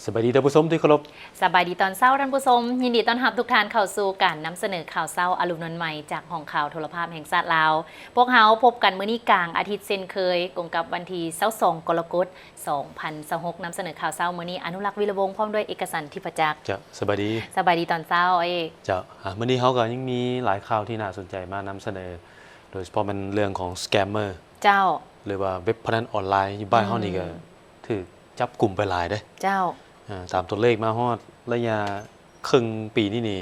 ສະບາຍດີທ່ານຜູ້ຊົມທີ່ເຄົາລົບ. ສະບາຍດີຕອນເຊົ້າທ່ານຜູ້ຊົມ, ຍິນດີຕ້ອນຮັບທຸກທ່ານເຂົ້າສູ່ການນຳສະເໜີຂ່າວເຊົ້າອາລຸນນວນໃໝ່ຈາກຫ້ອງຂ່າວໂທລະພາບແຫ່ງຊາດລາວ. ພວກເຮົາພົບກັນມື້ນີ້ກາງອາທິດເຊັ່ນເຄີຍ, ກົງກັບວັນທີຊາວສອງ ກໍລະກົດ ສອງພັນຊາວຫົກ ນຳສະເໜີຂ່າວເຊົ້າມື້ນີ້ ອະນຸລັກ ວິລະວົງ ພ້ອມດ້ວຍເອກະສັນ ທິບພະຈັກ. ເຈົ້າ, ສະບາຍດີ. ສະບາຍດີຕອນເຊົ້າເອກ. ເຈົ້າ, ອາ, ມື້ນີ້ເຮົາກໍຍັງມີຫຼາຍຂ່າວທີ່ໜ້າສົນໃຈມານຳສະເໜີ, ໂດຍສະເພາະແມ່ນເລື່ອງຂອງສະແກມເມີ. ເຈົ້າ. ຫຼືວ່າເວັບພະນັນອອນລາຍຢູ່ບ້ານເຮົານີ້ກໍ ອືມ ຖືກຈັບກຸມໄປຫຼາຍເດ້. ເຈົ້າ. ອາ, ຕາມຕົວເລກມາຮອດໄລຍະເຄິ່ງປີນີ້ນີ້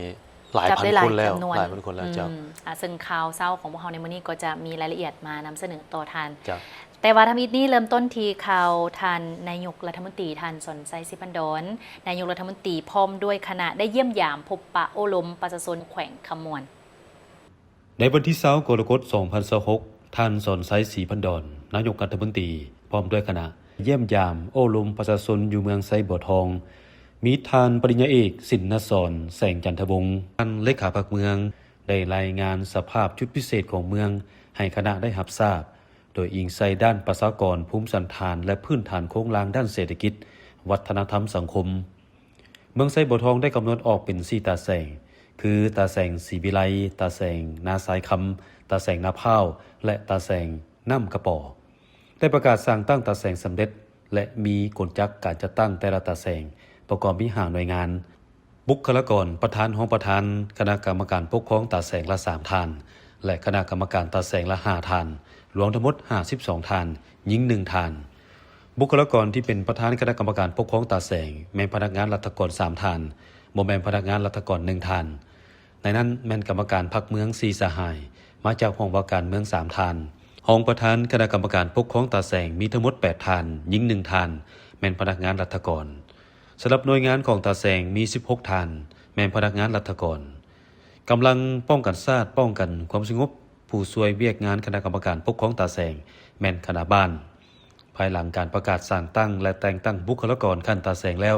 ຫຼາຍພັນຄົນແລ້ວ, ຫຼາຍພັນຄົນແລ້ວ. ອືມ, ອາ, ເຊິ່ງຂ່າວເຊົ້າຂອງພວກເຮົາໃນມື້ນີ້ກໍຈະມີລາຍລະອຽດມານຳສະເໜີຕໍ່ທ່ານ. ເຈົ້າ. ແຕ່ວ່າທຳອິດນີ້ເລີ່ມຕົ້ນທີ່ຂ່າວທ່ານນາຍົກລັດຖະມົນຕີ ທ່ານ ສອນໄຊ ສີພັນດອນ, ນາຍົກລັດຖະມົນຕີພ້ອມດ້ວຍຄະນະໄດ້ຢ້ຽມຢາມພົບປະໂອ້ລົມປະຊາຊົນແຂວງຄຳມ່ວນ. ໃນວັນທີຊາວ ກໍລະກົດ ສອງພັນຊາວຫົກ ທ່ານ ສອນໄຊ ສີພັນດອນ ນາຍົກລັດຖະມົນຕີ ພ້ອມດ້ວຍຄະນະ ຢ້ຽມຢາມໂອ້ລົມປະຊາຊົນຢູ່ເມືອງໄຊບົວທອງ, ມີທ່ານປະລິນຍາເອກ ສິນນະສອນ ແສງຈັນທະວົງ ທ່ານເລຂາພັກເມືອງ ໄດ້ລາຍງານສະພາບຈຸດພິເສດຂອງເມືອງໃຫ້ຄະນະໄດ້ຮັບຊາບ, ໂດຍອີງໃສ່ດ້ານປະຊາກອນ, ພູມສັນຖານ ແລະ ພື້ນຖານໂຄງລ່າງດ້ານເສດຖະກິດ, ວັດທະນະທຳ, ສັງຄົມ. ເມືອງໄຊບົວທອງໄດ້ກຳນົດອອກເປັນສີ່ຕາແສງ ຄື ຕາແສງສີວິໄລ, ຕາແສງນາຊາຍຄຳ, ຕາແສງນາພ້າວ ແລະ ຕາແສງນ້ຳກະປໍ. ໄດ້ປະກາດສ້າງຕັ້ງຕາແສງສຳເລັດ ແລະ ມີກົນຈັກການຈັດຕັ້ງແຕ່ລະຕາແສງ ປະກອບມີຫ້າໜ່ວຍງານ, ບຸກຄະລາກອນ, ປະທານ, ຮອງປະທານຄະນະກຳມະການປົກຄອງຕາແສງລະສາມທ່ານ ແລະ ຄະນະກຳມະການຕາແສງລະຫ້າທ່ານ, ລວມທັງໝົດຫ້າສິບສອງທ່ານ, ຍິງໜຶ່ງທ່ານ. ບຸກຄະລາກອນທີ່ເປັນປະທານຄະນະກຳມະການປົກຄອງຕາແສງ ແມ່ນພະນັກງານລັດຖະກອນສາມທ່ານ, ບໍ່ແມ່ນພະນັກງານລັດຖະກອນໜຶ່ງທ່ານ. ໃນນັ້ນແມ່ນກຳມະການພັກເມືອງສີ່ສະຫາຍ, ມາຈາກຫ້ອງວ່າການເມືອງສາມທ່ານ. ຮອງປະທານຄະນະກຳມະການປົກຄອງຕາແສງມີທັງໝົດແປດທ່ານ, ຍິງໜຶ່ງທ່ານ, ແມ່ນພະນັກງານລັດຖະກອນ. ສຳລັບໜ່ວຍງານຂອງຕາແສງມີສິບຫົກທ່ານ, ແມ່ນພະນັກງານລັດຖະກອນ. ກຳລັງປ້ອງກັນຊາດ, ປ້ອງກັນຄວາມສະຫງົບ, ຜູ້ຊ່ວຍວຽກງານຄະນະກຳມະການປົກຄອງຕາແສງ ແມ່ນຄະນະບ້ານ. ພາຍຫຼັງການປະກາດສ້າງຕັ້ງ ແລະ ແຕ່ງຕັ້ງບຸກຄະລາກອນຂັ້ນຕາແສງແລ້ວ,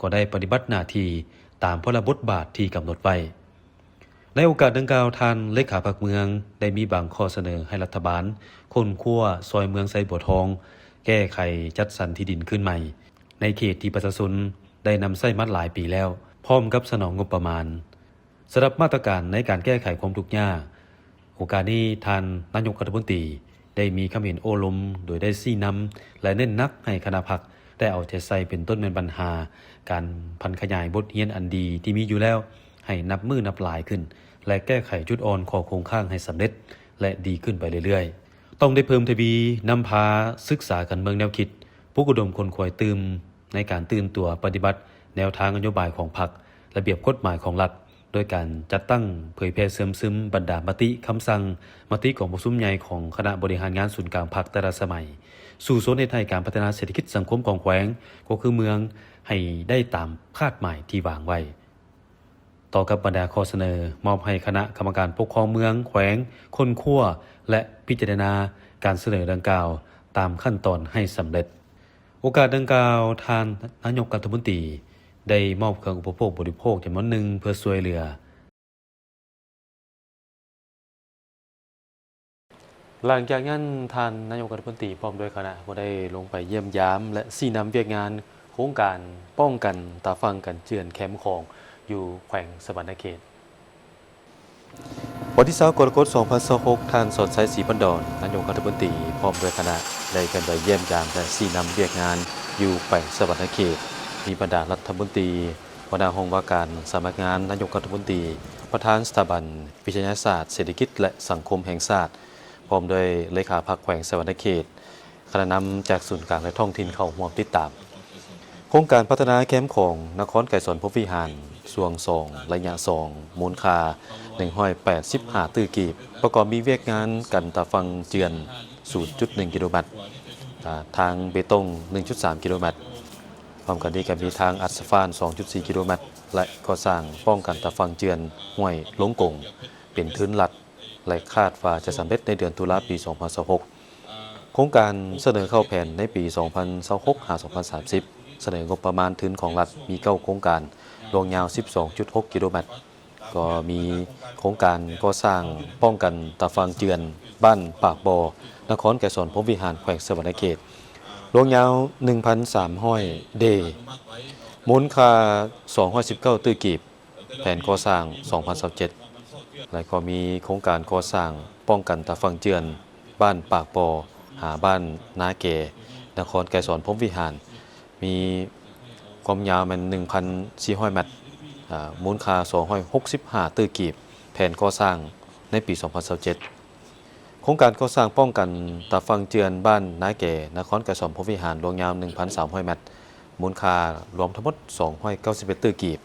ກໍໄດ້ປະຕິບັດໜ້າທີ່ຕາມພາລະບົດບາດທີ່ກຳນົດໄວ້. ໃນໂອກາດດັ່ງກ່າວ, ທ່ານເລຂາພັກເມືອງໄດ້ມີບາງຂໍ້ສະເໜີໃຫ້ລັດຖະບານຄົ້ນຄວ້າຊ່ອຍເມືອງໄຊບົວທອງ ແກ້ໄຂຈັດສັນທີ່ດິນຄືນໃໝ່ ໃນເຂດທີ່ປະຊາຊົນໄດ້ນຳໃຊ້ມາຫຼາຍປີແລ້ວ, ພ້ອມກັບສະໜອງງົບປະມານ. ສຳລັບມາດຕະການໃນການແກ້ໄຂຄວາມທຸກຍາກ, ໂອກາດນີ້ທ່ານນາຍົກລັດຖະມົນຕີໄດ້ມີຄຳເຫັນໂອ້ລົມ ໂດຍໄດ້ຊີ້ນຳ ແລະ ເນັ້ນໜັກໃຫ້ຄະນະພັກໄດ້ເອົາໃຈໃສ່ ເປັນຕົ້ນແມ່ນບັນຫາການຜັນຂະຫຍາຍບົດຮຽນອັນດີທີ່ມີຢູ່ແລ້ວ ໃຫ້ນັບມື້ນັບຫຼາຍຂຶ້ນ ແລະ ແກ້ໄຂຈຸດອ່ອນຂໍ້ຄົງຄ້າງໃຫ້ສຳເລັດ ແລະ ດີຂຶ້ນໄປເລື້ອຍໆ. ຕ້ອງໄດ້ເພີ່ມທະວີນຳພາສຶກສາການເມືອງແນວຄິດ, ປຸກອຸດົມຂົນຂວາຍຕື່ມ ໃນການຕື່ນຕົວປະຕິບັດແນວທາງນະໂຍບາຍຂອງພັກ, ລະບຽບກົດໝາຍຂອງລັດ, ໂດຍການຈັດຕັ້ງເຜີຍແຜ່ເຊື່ອມຊຶມບັນດາມະຕິ, ຄຳສັ່ງ, ມະຕິກອງປະຊຸມໃຫຍ່ຂອງຄະນະບໍລິຫານງານສູນກາງພັກແຕ່ລະສະໄໝ, ສູ້ຊົນເຮັດໃຫ້ການພັດທະນາເສດຖະກິດສັງຄົມຂອງແຂວງ ກໍຄືເມືອງ ໃຫ້ໄດ້ຕາມຄາດໝາຍທີ່ວາງໄວ້. ຕໍ່ກັບບັນດາຂໍ້ສະເໜີ, ມອບໃຫ້ຄະນະກຳມະການປົກຄອງເມືອງ, ແຂວງ ຄົ້ນຄວ້າ ແລະ ພິຈາລະນາການສະເໜີດັ່ງກ່າວຕາມຂັ້ນຕອນໃຫ້ສຳເລັດ. ໂອກາດດັ່ງກ່າວ, ທ່ານນາຍົກລັດຖະມົນຕີໄດ້ມອບເຄື່ອງອຸປະໂພກບໍລິໂພກຈຳນວນໜຶ່ງເພື່ອຊ່ວຍເຫຼືອ. ຫຼັງຈາກນັ້ນ, ທ່ານນາຍົກລັດຖະມົນຕີພ້ອມດ້ວຍຄະນະກໍໄດ້ລົງໄປຢ້ຽມຢາມ ແລະ ຊີ້ນຳວຽກງານໂຄງການປ້ອງກັນຕາຝັ່ງກັນເຈື່ອນແຄມຂອງ ຢູ່ແຂວງສະຫວັນນະເຂດ. ວັນທີຊາວ ກໍລະກົດ ສອງພັນຊາວຫົກ, ທ່ານ ສອນໄຊ ສີພັນດອນ ນາຍົກລັດຖະມົນຕີ ພ້ອມດ້ວຍຄະນະ ໄດ້ເຄື່ອນໄຫວຢ້ຽມຢາມ ແລະ ຊີ້ນຳວຽກງານຢູ່ແຂວງສະຫວັນນະເຂດ. ມີບັນດາລັດຖະມົນຕີ, ຫົວໜ້າຫ້ອງວ່າການສຳນັກງານນາຍົກລັດຖະມົນຕີ, ປະທານສະຖາບັນວິທະຍາສາດເສດຖະກິດ ແລະ ສັງຄົມແຫ່ງຊາດ, ພ້ອມດ້ວຍເລຂາພັກແຂວງສະຫວັນນະເຂດ, ຄະນະນຳຈາກສູນກາງ ແລະ ທ້ອງຖິ່ນເຂົ້າຮ່ວມຕິດຕາມ. ໂຄງການພັດທະນາແຄມຂອງນະຄອນໄກສອນພົມວິຫານ ຊ່ວງສອງ ໄລຍະສອງ ມູນຄ່າໜຶ່ງຮ້ອຍແປດສິບຫ້າຕື້ກີບ, ປະກອບມີວຽກງານກັນຕາຝັ່ງເຈື່ອນ ສູນຈຸດໜຶ່ງກິໂລແມັດ, ອາ, ທາງເບຕົງ ໜຶ່ງຈຸດສາມກິໂລແມັດ, ພ້ອມກັນນີ້ກໍມີທາງອັດສະຟານ ສອງຈຸດສີ່ກິໂລແມັດ ແລະ ກໍ່ສ້າງປ້ອງກັນຕາຝັ່ງເຈື່ອນຫ້ວຍລົງກົງ ເປັນທຶນລັດ ແລະ ຄາດວ່າຈະສຳເລັດໃນເດືອນຕຸລາ ປີສອງພັນຊາວຫົກ. ໂຄງການສະເໜີເຂົ້າແຜນໃນປີສອງພັນຊາວຫົກ ຫາ ສອງພັນສາມສິບ ສະເໜີງົບປະມານທຶນຂອງລັດມີເກົ້າໂຄງການ, ລວງຍາວສິບສອງຈຸດຫົກກິໂລແມັດ, ກໍມີໂຄງການກໍ່ສ້າງປ້ອງກັນຕາຝັ່ງເຈື່ອນ ບ້ານປາກບໍ່, ນະຄອນໄກສອນພົມວິຫານ ແຂວງສະຫວັນນະເຂດ, ລວງຍາວໜຶ່ງພັນສາມຮ້ອຍເດ, ມູນຄ່າສອງຮ້ອຍສິບເກົ້າຕື້ກີບ, ແຜນກໍ່ສ້າງສອງພັນຊາວເຈັດ ແລະ ກໍມີໂຄງການກໍ່ສ້າງປ້ອງກັນຕາຝັ່ງເຈື່ອນ ບ້ານປາກປໍ ຫາ ບ້ານນາແກ ນະຄອນໄກສອນພົມວິຫານ ມີຄວາມຍາວແມ່ນໜຶ່ງພັນສີ່ຮ້ອຍແມັດ, ອາ ມູນຄ່າສອງຮ້ອຍຫົກສິບຫ້າຕື້ກີບ, ແຜນກໍ່ສ້າງໃນປີສອງພັນຊາວເຈັດ. ໂຄງການກໍ່ສ້າງປ້ອງກັນຕາຝັ່ງເຈື່ອນ ບ້ານນາແກ ນະຄອນໄກສອນພົມວິຫານ ລວງຍາວໜຶ່ງພັນສາມຮ້ອຍແມັດ, ມູນຄ່າລວມທັງໝົດສອງຮ້ອຍເກົ້າສິບເອັດຕື້ກີບ,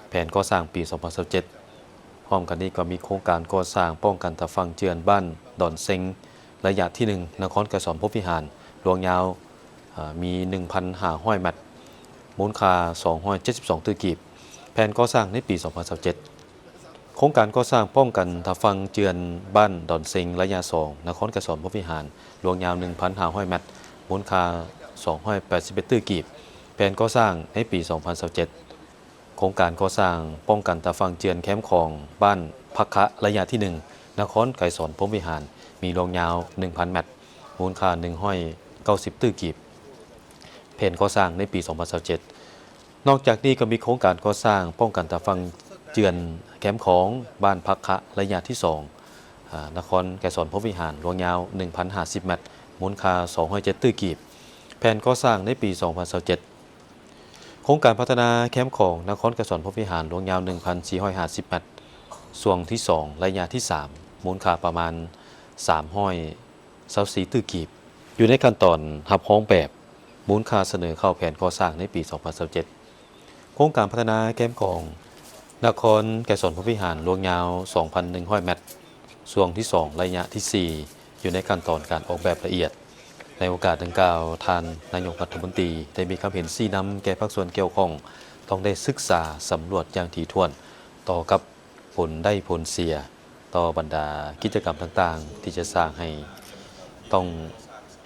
ແຜນກໍ່ສ້າງປີສອງພັນຊາວເຈັດ. ພ້ອມກັນນີ້ກໍມີໂຄງການກໍ່ສ້າງປ້ອງກັນຕາຝັ່ງເຈື່ອນ ບ້ານດອນເຊັງ ໄລຍະທີໜຶ່ງ ນະຄອນໄກສອນພົມວິຫານ ລວງຍາວ ອາ ມີໜຶ່ງພັນຫ້າຮ້ອຍແມັດ, ມູນຄ່າສອງຮ້ອຍເຈັດສິບສອງຕື້ກີບ, ແຜນກໍ່ສ້າງໃນປີສອງພັນຊາວເຈັດ. ໂຄງການກໍ່ສ້າງປ້ອງກັນຕາຝັ່ງເຈື່ອນ ບ້ານດອນເຊັງ ໄລຍະສອງ ນະຄອນໄກສອນພົມວິຫານ ລວງຍາວໜຶ່ງພັນຫ້າຮ້ອຍແມັດ, ມູນຄ່າສອງຮ້ອຍແປດສິບເອັດຕື້ກີບ, ແຜນກໍ່ສ້າງໃນປີສອງພັນຊາວເຈັດ. ໂຄງການກໍ່ສ້າງປ້ອງກັນຕາຝັ່ງເຈື່ອນແຄມຂອງ ບ້ານພັກຄະ ໄລຍະທີໜຶ່ງ ນະຄອນໄກສອນພົມວິຫານ ມີລວງຍາວໜຶ່ງພັນແມັດ, ມູນຄ່າໜຶ່ງຮ້ອຍເກົ້າສິບຕື້ກີບ, ແຜນກໍ່ສ້າງໃນປີສອງພັນຊາວເຈັດ. ນອກຈາກນີ້ກໍມີໂຄງການກໍ່ສ້າງປ້ອງກັນຕາຝັ່ງເຈື່ອນແຄມຂອງ ບ້ານພັກຄະ ໄລຍະທີສອງ ອາ ນະຄອນໄກສອນພົມວິຫານ ລວງຍາວໜຶ່ງພັນຫ້າສິບແມັດ, ມູນຄ່າສອງຮ້ອຍເຈັດຕື້ກີບ, ແຜນກໍ່ສ້າງໃນປີສອງພັນຊາວເຈັດ. ໂຄງການພັດທະນາແຄມຂອງ ນະຄອນໄກສອນພົມວິຫານ ລວງຍາວໜຶ່ງພັນສີ່ຮ້ອຍຫ້າສິບແມັດ, ຊ່ວງທີສອງ ໄລຍະທີສາມ, ມູນຄ່າປະມານສາມຮ້ອຍຊາວສີ່ຕື້ກີບ, ຢູ່ໃນຂັ້ນຕອນຮັບຮອງແບບ, ມູນຄ່າສະເໜີເຂົ້າແຜນກໍ່ສ້າງໃນປີສອງພັນຊາວເຈັດ. ໂຄງການພັດທະນາແຄມຂອງ ນະຄອນໄກສອນພົມວິຫານ ລວງຍາວສອງພັນໜຶ່ງຮ້ອຍແມັດ, ຊ່ວງທີສອງ ໄລຍະທີສີ່ ຢູ່ໃນຂັ້ນຕອນການອອກແບບລະອຽດ. ໃນໂອກາດດັ່ງກ່າວ, ທ່ານນາຍົກລັດຖະມົນຕີໄດ້ມີຄຳເຫັນຊີ້ນຳແກ່ພາກສ່ວນກ່ຽວຂ້ອງ ຕ້ອງໄດ້ສຶກສາສຳຫຼວດຢ່າງຖີ່ຖ້ວນ ຕໍ່ກັບຜົນໄດ້ຜົນເສຍ ຕໍ່ບັນດາກິດຈະກຳຕ່າງໆ ທີ່ຈະສ້າງໃຫ້ ຕ້ອງ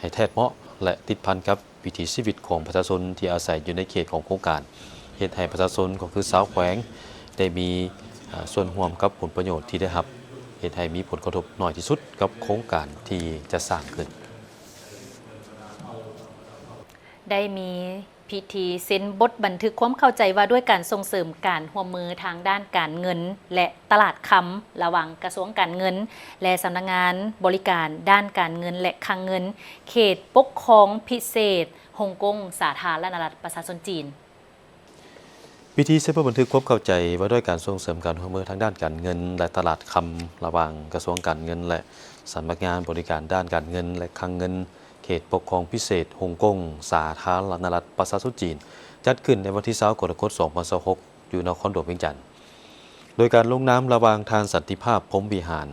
ໃຫ້ແທດເໝາະ ແລະ ຕິດພັນກັບ ວິຖີຊີວິດຂອງປະຊາຊົນທີ່ອາໄສຢູ່ໃນເຂດຂອງໂຄງການ, ເຮັດໃຫ້ປະຊາຊົນ ກໍຄືຊາວແຂວງ ໄດ້ມີ ອາ ສ່ວນຮ່ວມກັບຜົນປະໂຫຍດທີ່ໄດ້ຮັບ, ເຮັດໃຫ້ມີຜົນກະທົບໜ້ອຍທີ່ສຸດກັບໂຄງການທີ່ຈະສ້າງຂຶ້ນ. ໄດ້ມີພິທີເຊັນບົດບັນທຶກຄວາມເຂົ້າໃຈວ່າດ້ວຍການສົ່ງເສີມການຮ່ວມມືທາງດ້ານການເງິນ ແລະ ຕະຫຼາດຄຳ ລະຫວ່າງກະຊວງການເງິນ ແລະ ສຳນັກງານບໍລິການດ້ານການເງິນ ແລະ ຄັງເງິນ ເຂດປົກຄອງພິເສດຮົງກົງ ສາທາລະນະລັດປະຊາຊົນຈີນ. ພິທີເຊັນບົດບັນທຶກຄວາມເຂົ້າໃຈວ່າດ້ວຍການສົ່ງເສີມການຮ່ວມມືທາງດ້ານການເງິນ ແລະ ຕະຫຼາດຄຳ ລະຫວ່າງກະຊວງການເງິນ ແລະ ສຳນັກງານບໍລິການດ້ານການເງິນ ແລະ ຄັງເງິນ ເຂດປົກຄອງພິເສດຮົງກົງ ສາທາລະນະລັດປະຊາຊົນຈີນ ຈັດຂຶ້ນໃນວັນທີຊາວ ກໍລະກົດ ສອງພັນຊາວຫົກ ຢູ່ນະຄອນຫຼວງວຽງຈັນ ໂດຍການລົງນາມລະຫວ່າງທ່ານ ສັນຕິພາບ ພົມວິຫານ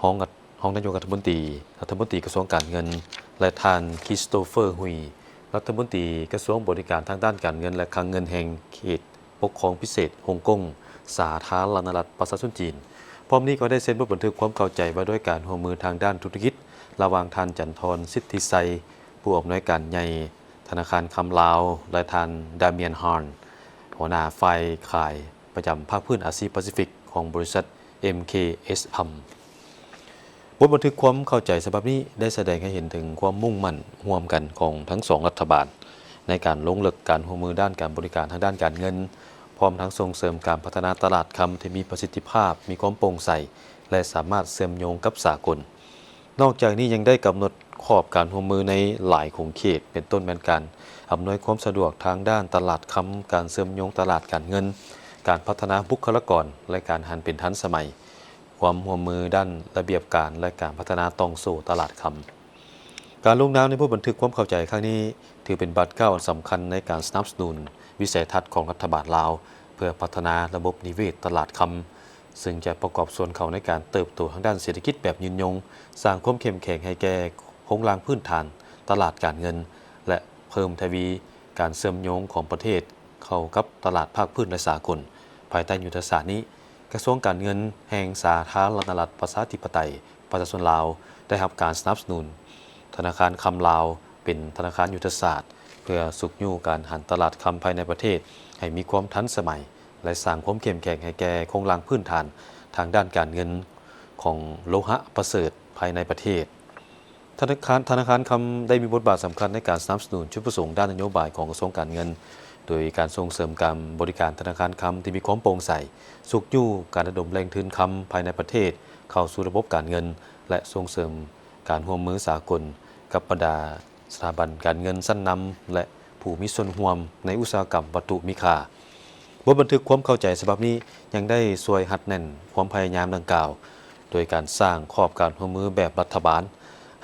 ຮອງ ຮອງນາຍົກລັດຖະມົນຕີ, ລັດຖະມົນຕີກະຊວງການເງິນ ແລະ ທ່ານ ຄຣິສໂຕເຟີ ຮຸຍ ລັດຖະມົນຕີກະຊວງບໍລິການທາງດ້ານການເງິນ ແລະ ຄັງເງິນ ແຫ່ງເຂດປົກຄອງພິເສດຮົງກົງ ສາທາລະນະລັດປະຊາຊົນຈີນ. ພ້ອມນີ້ກໍໄດ້ເຊັນບົດບັນທຶກຄວາມເຂົ້າໃຈວ່າດ້ວຍການຮ່ວມມືທາງດ້ານທຸລະກິດ ລະຫວ່າງທ່ານ ຈັນທອນ ສິດທິໄຊ ຜູ້ອຳນວຍການໃຫຍ່ ທະນາຄານຄຳລາວ ແລະ ທ່ານ ດາມຽນ ຮານ ຫົວໜ້າຝ່າຍຂາຍປະຈຳພາກພື້ນອາຊີພາຊີຟິກຂອງບໍລິສັດ ເອັມ ເຄ ເອສ ອັມ. ບົດບັນທຶກຄວາມເຂົ້າໃຈສະບັບນີ້ໄດ້ສະແດງໃຫ້ເຫັນເຖິງຄວາມມຸ່ງໝັ້ນຮ່ວມກັນຂອງທັງສອງລັດຖະບານ ໃນການລົງເລິກການຮ່ວມມືດ້ານການບໍລິການທາງດ້ານການເງິນ, ພ້ອມທັງສົ່ງເສີມການພັດທະນາຕະຫຼາດຄຳທີ່ມີປະສິດທິພາບ, ມີຄວາມໂປ່ງໃສ ແລະ ສາມາດເຊື່ອມໂຍງກັບສາກົນ. ນອກຈາກນີ້ຍັງໄດ້ກຳນົດຂອບການຮ່ວມມືໃນຫຼາຍຂົງເຂດ, ເປັນຕົ້ນແມ່ນການອຳນວຍຄວາມສະດວກທາງດ້ານຕະຫຼາດຄຳ, ການເຊື່ອມໂຍງຕະຫຼາດການເງິນ, ການພັດທະນາບຸກຄະລາກອນ ແລະ ການຫັນເປັນທັນສະໄໝ, ຄວາມຮ່ວມມືດ້ານລະບຽບການ ແລະ ການພັດທະນາຕ່ອງໂສ້ຕະຫຼາດຄຳ. ການລົງນາມໃນບົດບັນທຶກຄວາມເຂົ້າໃຈຄັ້ງນີ້ ຖືເປັນບາດກ້າວອັນສຳຄັນໃນການສະໜັບສະໜູນວິໄສທັດຂອງລັດຖະບານລາວ ເພື່ອພັດທະນາລະບົບນິເວດຕະຫຼາດຄຳ, ເຊິ່ງຈະປະກອບສ່ວນເຂົ້າໃນການເຕີບໂຕທາງດ້ານເສດຖະກິດແບບຍືນຍົງ, ສ້າງຄວາມເຂັ້ມແຂງໃຫ້ແກ່ໂຄງລ່າງພື້ນຖານຕະຫຼາດການເງິນ ແລະ ເພີ່ມທະວີການເຊື່ອມໂຍງຂອງປະເທດເຂົ້າກັບຕະຫຼາດພາກພື້ນ ແລະ ສາກົນ. ພາຍໃຕ້ຍຸດທະສາດນີ້, ກະຊວງການເງິນແຫ່ງສາທາລະນະລັດປະຊາທິປະໄຕ ປະຊາຊົນລາວ ໄດ້ຮັບການສະໜັບສະໜູນທະນາຄານຄຳລາວ ເປັນທະນາຄານຍຸດທະສາດ ເພື່ອຊຸກຍູ້ການຫັນຕະຫຼາດຄຳພາຍໃນປະເທດໃຫ້ມີຄວາມທັນສະໄໝ ແລະ ສ້າງຄວາມເຂັ້ມແຂງໃຫ້ແກ່ໂຄງລ່າງພື້ນຖານທາງດ້ານການເງິນຂອງໂລຫະປະເສີດພາຍໃນປະເທດ. ທະນາຄານ, ທະນາຄານຄຳໄດ້ມີບົດບາດສຳຄັນໃນການສະໜັບສະໜູນຈຸດປະສົງດ້ານນະໂຍບາຍຂອງກະຊວງການເງິນ, ໂດ ໂດຍການສົ່ງເສີມການບໍລິການທະນາຄານຄຳທີ່ມີຄວາມໂປ່ງໃສ, ຊຸກຍູ້ການລະດົມແຫຼ່ງທຶນຄຳພາຍໃນປະເທດເຂົ້າສູ່ລະບົບການເງິນ ແລະ ສົ່ງເສີມການຮ່ວມມືສາກົນກັບບັນດາສະຖາບັນການເງິນຊັ້ນນຳ ແລະ ຜູ້ມີສ່ວນຮ່ວມໃນອຸດສາຫະກຳວັດຖຸມີຄ່າ. ບົດບັນທຶກຄວາມເຂົ້າໃຈສະບັບນີ້ຍັງໄດ້ຊ່ວຍຮັດແໜ້ນຄວາມພະຍາຍາມດັ່ງກ່າວ ໂດຍການສ້າງຂອບການຮ່ວມມືແບບລັດຖະບານ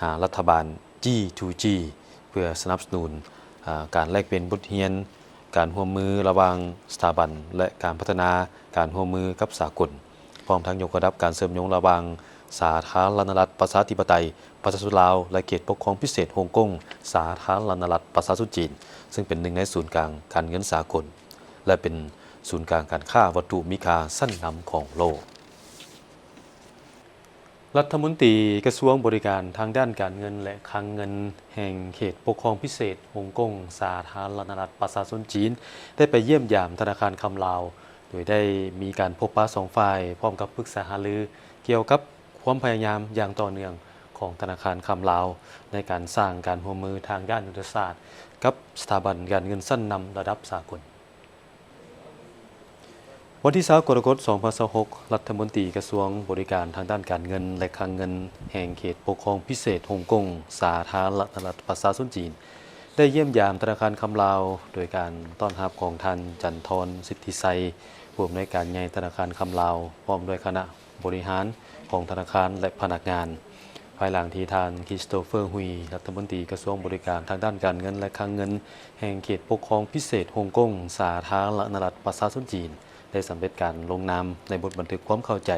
ຫາລັດຖະບານ ຈີ ທູ ຈີ ເພື່ອສະໜັບສະໜູນ ອາ ການແລກປ່ຽນບົດຮຽນ, ການຮ່ວມມືລະຫວ່າງສະຖາບັນ ແລະ ການພັດທະນາການຮ່ວມມືກັບສາກົນ, ພ້ອມທັງຍົກລະດັບການເຊື່ອມໂຍງລະຫວ່າງສາທາລະນະລັດ ປະຊາທິປະໄຕ ປະຊາຊົນລາວ ແລະ ເຂດປົກຄອງພິເສດຮົງກົງ ສາທາລະນະລັດ ປະຊາຊົນຈີນ, ເຊິ່ງເປັນໜຶ່ງໃນສູນກາງການເງິນສາກົນ ແລະ ເປັນສູນກາງການຄ້າວັດຖຸມີຄ່າຊັ້ນນຳຂອງໂລກ. ລັດຖະມົນຕີກະຊວງບໍລິການທາງດ້ານການເງິນ ແລະ ຄັງເງິນ ແຫ່ງເຂດປົກຄອງພິເສດຮົງກົງ ສາທາລະນະລັດປະຊາຊົນຈີນ ໄດ້ໄປຢ້ຽມຢາມທະນາຄານຄຳລາວ, ໂດຍໄດ້ມີການພົບປະສອງຝ່າຍ ພ້ອມກັບປຶກສາຫາລືກ່ຽວກັບຄວາມພະຍາຍາມຢ່າງຕໍ່ເນື່ອງຂອງທະນາຄານຄຳລາວ ໃນການສ້າງການຮ່ວມມືທາງດ້ານຍຸດທະສາດກັບສະຖາບັນການເງິນຊັ້ນນຳລະດັບສາກົນ. ວັນທີຊາວ ກໍລະກົດ ສອງພັນຊາວຫົກ ລັດຖະມົນຕີກະຊວງບໍລິການທາງດ້ານການເງິນ ແລະ ຄັງເງິນ ແຫ່ງເຂດປົກຄອງພິເສດຮົງກົງ ສາທາລະນະລັດປະຊາຊົນຈີນ ໄດ້ຢ້ຽມຢາມທະນາຄານຄຳລາວ ໂດຍການຕ້ອນຮັບຂອງທ່ານ ຈັນທອນ ສິດທິໄຊ ຜູ້ອຳນວຍການໃຫຍ່ທະນາຄານຄຳລາວ ພ້ອມດ້ວຍຄະນະ ບໍລິຫານຂອງທະນາຄານ ແລະ ພະນັກງານ, ພາຍຫຼັງທີ່ທ່ານ ຄຣິສໂຕເຟີ ຮຸຍ ລັດຖະມົນຕີກະຊວງບໍລິການທາງດ້ານການເງິນ ແລະ ຄັງເງິນ ແຫ່ງເຂດປົກຄອງພິເສດຮົງກົງ ສາທາລະນະລັດປະຊາຊົນຈີນ ໄດ້ສຳເລັດການລົງນາມໃນບົດບັນທຶກຄວາມເຂົ້າໃຈ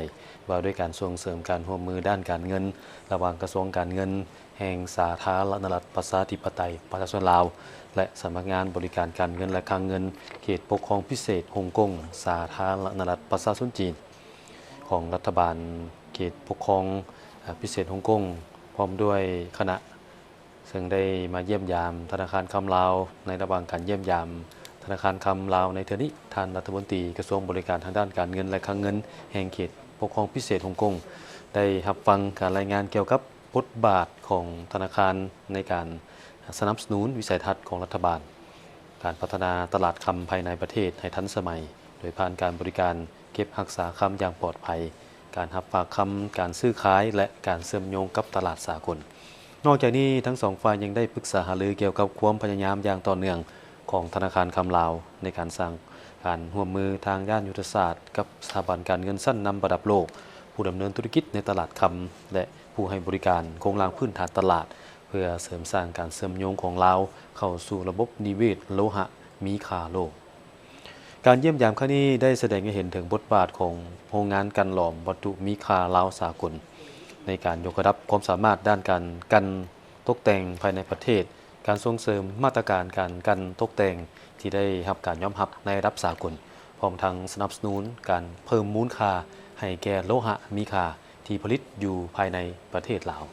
ວ່າດ້ວຍການສົ່ງເສີມການຮ່ວມມືດ້ານການເງິນ ລະຫວ່າງກະຊວງການເງິນແຫ່ງສາທາລະນະລັດປະຊາທິປະໄຕປະຊາຊົນລາວ ແລະ ສຳນັກງານບໍລິການການເງິນ ແລະ ຄັງເງິນ ເຂດປົກຄອງພິເສດຮົງກົງ ສາທາລະນະລັດປະຊາຊົນຈີນ ຂອງລັດຖະບານເຂດປົກຄອງ ອາ ພິເສດຮົງກົງ ພ້ອມດ້ວຍຄະນະ ເຊິ່ງໄດ້ມາຢ້ຽມຢາມທະນາຄານຄຳລາວ. ໃນລະຫວ່າງການຢ້ຽມຢາມທະນາຄານຄຳລາວໃນເທື່ອນີ້, ທ່ານລັດຖະມົນຕີກະຊວງບໍລິການທາງດ້ານການເງິນ ແລະ ຄັງເງິນ ແຫ່ງເຂດປົກຄອງພິເສດຮົງກົງ ໄດ້ຮັບຟັງການລາຍງານກ່ຽວກັບບົດບາດຂອງທະນາຄານໃນການສະໜັບສະໜູນວິໄສທັດຂອງລັດຖະບານ ການພັດທະນາຕະຫຼາດຄຳພາຍໃນປະເທດໃຫ້ທັນສະໄໝ ໂດຍຜ່ານການບໍລິການເກັບຮັກສາຄຳຢ່າງປອດໄພ, ການຮັບຝາກຄຳ, ການຊື້ຂາຍ ແລະ ການເຊື່ອມໂຍງກັບຕະຫຼາດສາກົນ. ນອກຈາກນີ້, ທັງສອງຝ່າຍຍັງໄດ້ປຶກສາຫາລືກ່ຽວກັບຄວາມພະຍາຍາມຢ່າງຕໍ່ເນື່ອງຂອງທະນາຄານຄຳລາວ ໃນການສ້າງການຮ່ວມມືທາງດ້ານຍຸດທະສາດກັບສະຖາບັນການເງິນຊັ້ນນຳລະດັບໂລກ, ຜູ້ດຳເນີນທຸລະກິດໃນຕະຫຼາດຄຳ ແລະ ຜູ້ໃຫ້ບໍລິການໂຄງລ່າງພື້ນຖານຕະຫຼາດ ເພື່ອເສີມສ້າງການເຊື່ອມໂຍງຂອງລາວເຂົ້າສູ່ລະບົບນິເວດໂລຫະມີຄ່າໂລກ. ການຢ້ຽມຢາມຄັ້ງນີ້ໄດ້ສະແດງໃຫ້ເຫັນເຖິງບົດບາດຂອງໂຮງງານກັ່ນຫຼອມວັດຖຸມີຄ່າລາວສາກົນ ໃນການຍົກລະດັບຄວາມສາມາດດ້ານການກັ່ນຕົກແຕ່ງພາຍໃນປະເທດ, ການສົ່ງເສີມມາດຕະການການກັ່ນຕົກແຕ່ງທີ່ໄດ້ຮັບການຍອມຮັບໃນລະດັບສາກົນ, ພ້ອມທັງສະໜັບສະໜູນການເພີ່ມມູນຄ່າໃຫ້ແກ່ໂລຫະມີຄ່າທີ່ຜະລິດຢູ່ພາຍໃນປະເທດລາວ.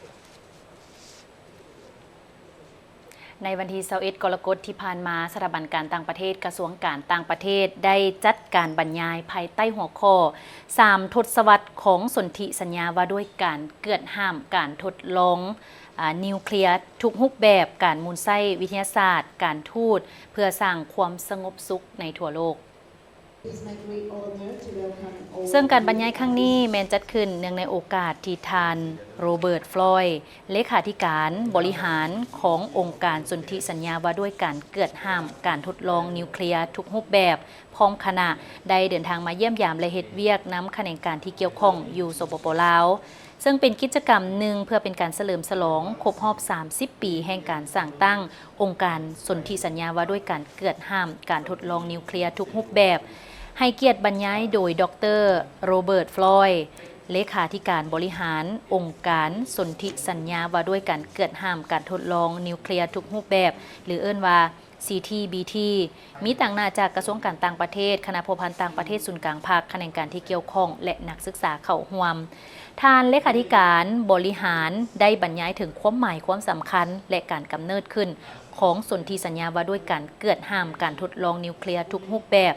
ໃນວັນທີຊາວເອັດ ກໍລະກົດທີ່ຜ່ານມາ, ສະຖາບັນການຕ່າງປະເທດ ກະຊວງການຕ່າງປະເທດ ໄດ້ຈັດການບັນຍາຍພາຍໃຕ້ຫົວຂໍ້ ສາມທົດສະວັດຂອງສົນທິສັນຍາວ່າດ້ວຍການເກືອດຫ້າມການທົດລອງ ອາ ນິວເຄລຍທຸກຮູບແບບ, ການໝູນໃຊ້ວິທະຍາສາດ, ການທູດ ເພື່ອສ້າງຄວາມສະຫງົບສຸກໃນທົ່ວໂລກ. ເຊິ່ງການບັນຍາຍຄັ້ງນີ້ແມ່ນຈັດຂຶ້ນເນື່ອງໃນໂອກາດທີ່ທ່ານ ໂຣເບີດ ຟລອຍ ເລຂາທິການບໍລິຫານຂອງອົງການສົນທິສັນຍາວ່າດ້ວຍການເກືອດຫ້າມການທົດລອງນິວເຄລຍທຸກຮູບແບບ ພ້ອມຄະນະ ໄດ້ເດີນທາງມາຢ້ຽມຢາມ ແລະ ເຮັດວຽກນຳຂະແໜງການທີ່ກ່ຽວຂ້ອງຢູ່ ສປປ ລາວ. ເຊິ່ງເປັນກິດຈະກຳໜຶ່ງເພື່ອເປັນການສະເຫຼີມສະຫຼອງຄົບຮອບສາມສິບປີແຫ່ງການສ້າງຕັ້ງອົງການສົນທິສັນຍາວ່າດ້ວຍການເກືອດຫ້າມການທົດລອງນິວເຄລຍທຸກຮູບແບບ, ໃຫ້ກຽດບັນຍາຍໂດຍ ດອກເຕີ ໂຣເບີດ ຟລອຍ ເລຂາທິການບໍລິຫານອົງການສົນທິສັນຍາວ່າດ້ວຍການເກືອດຫ້າມການທົດລອງນິວເຄລຍທຸກຮູບແບບ ຫຼື ເອີ້ນວ່າ ຊີທີບີທີ ມີຕາງໜ້າຈາກກະຊວງການຕ່າງປະເທດ, ຄະນະພົວພັນຕ່າງປະເທດ, ສູນກາງພັກ, ຂະແໜງການທີ່ກ່ຽວຂ້ອງ ແລະ ນັກສຶກສາເຂົ້າຮ່ວມ. ທ່ານເລຂາທິການບໍລິຫານໄດ້ບັນຍາຍເຖິງຄວາມໝາຍຄວາມສຳຄັນ ແລະ ການກຳເນີດຂຶ້ນຂອງສົນທິສັນຍາວ່າດ້ວຍການເກືອດຫ້າມການທົດລອງນິວເຄລຍທຸກຮູບແບບ,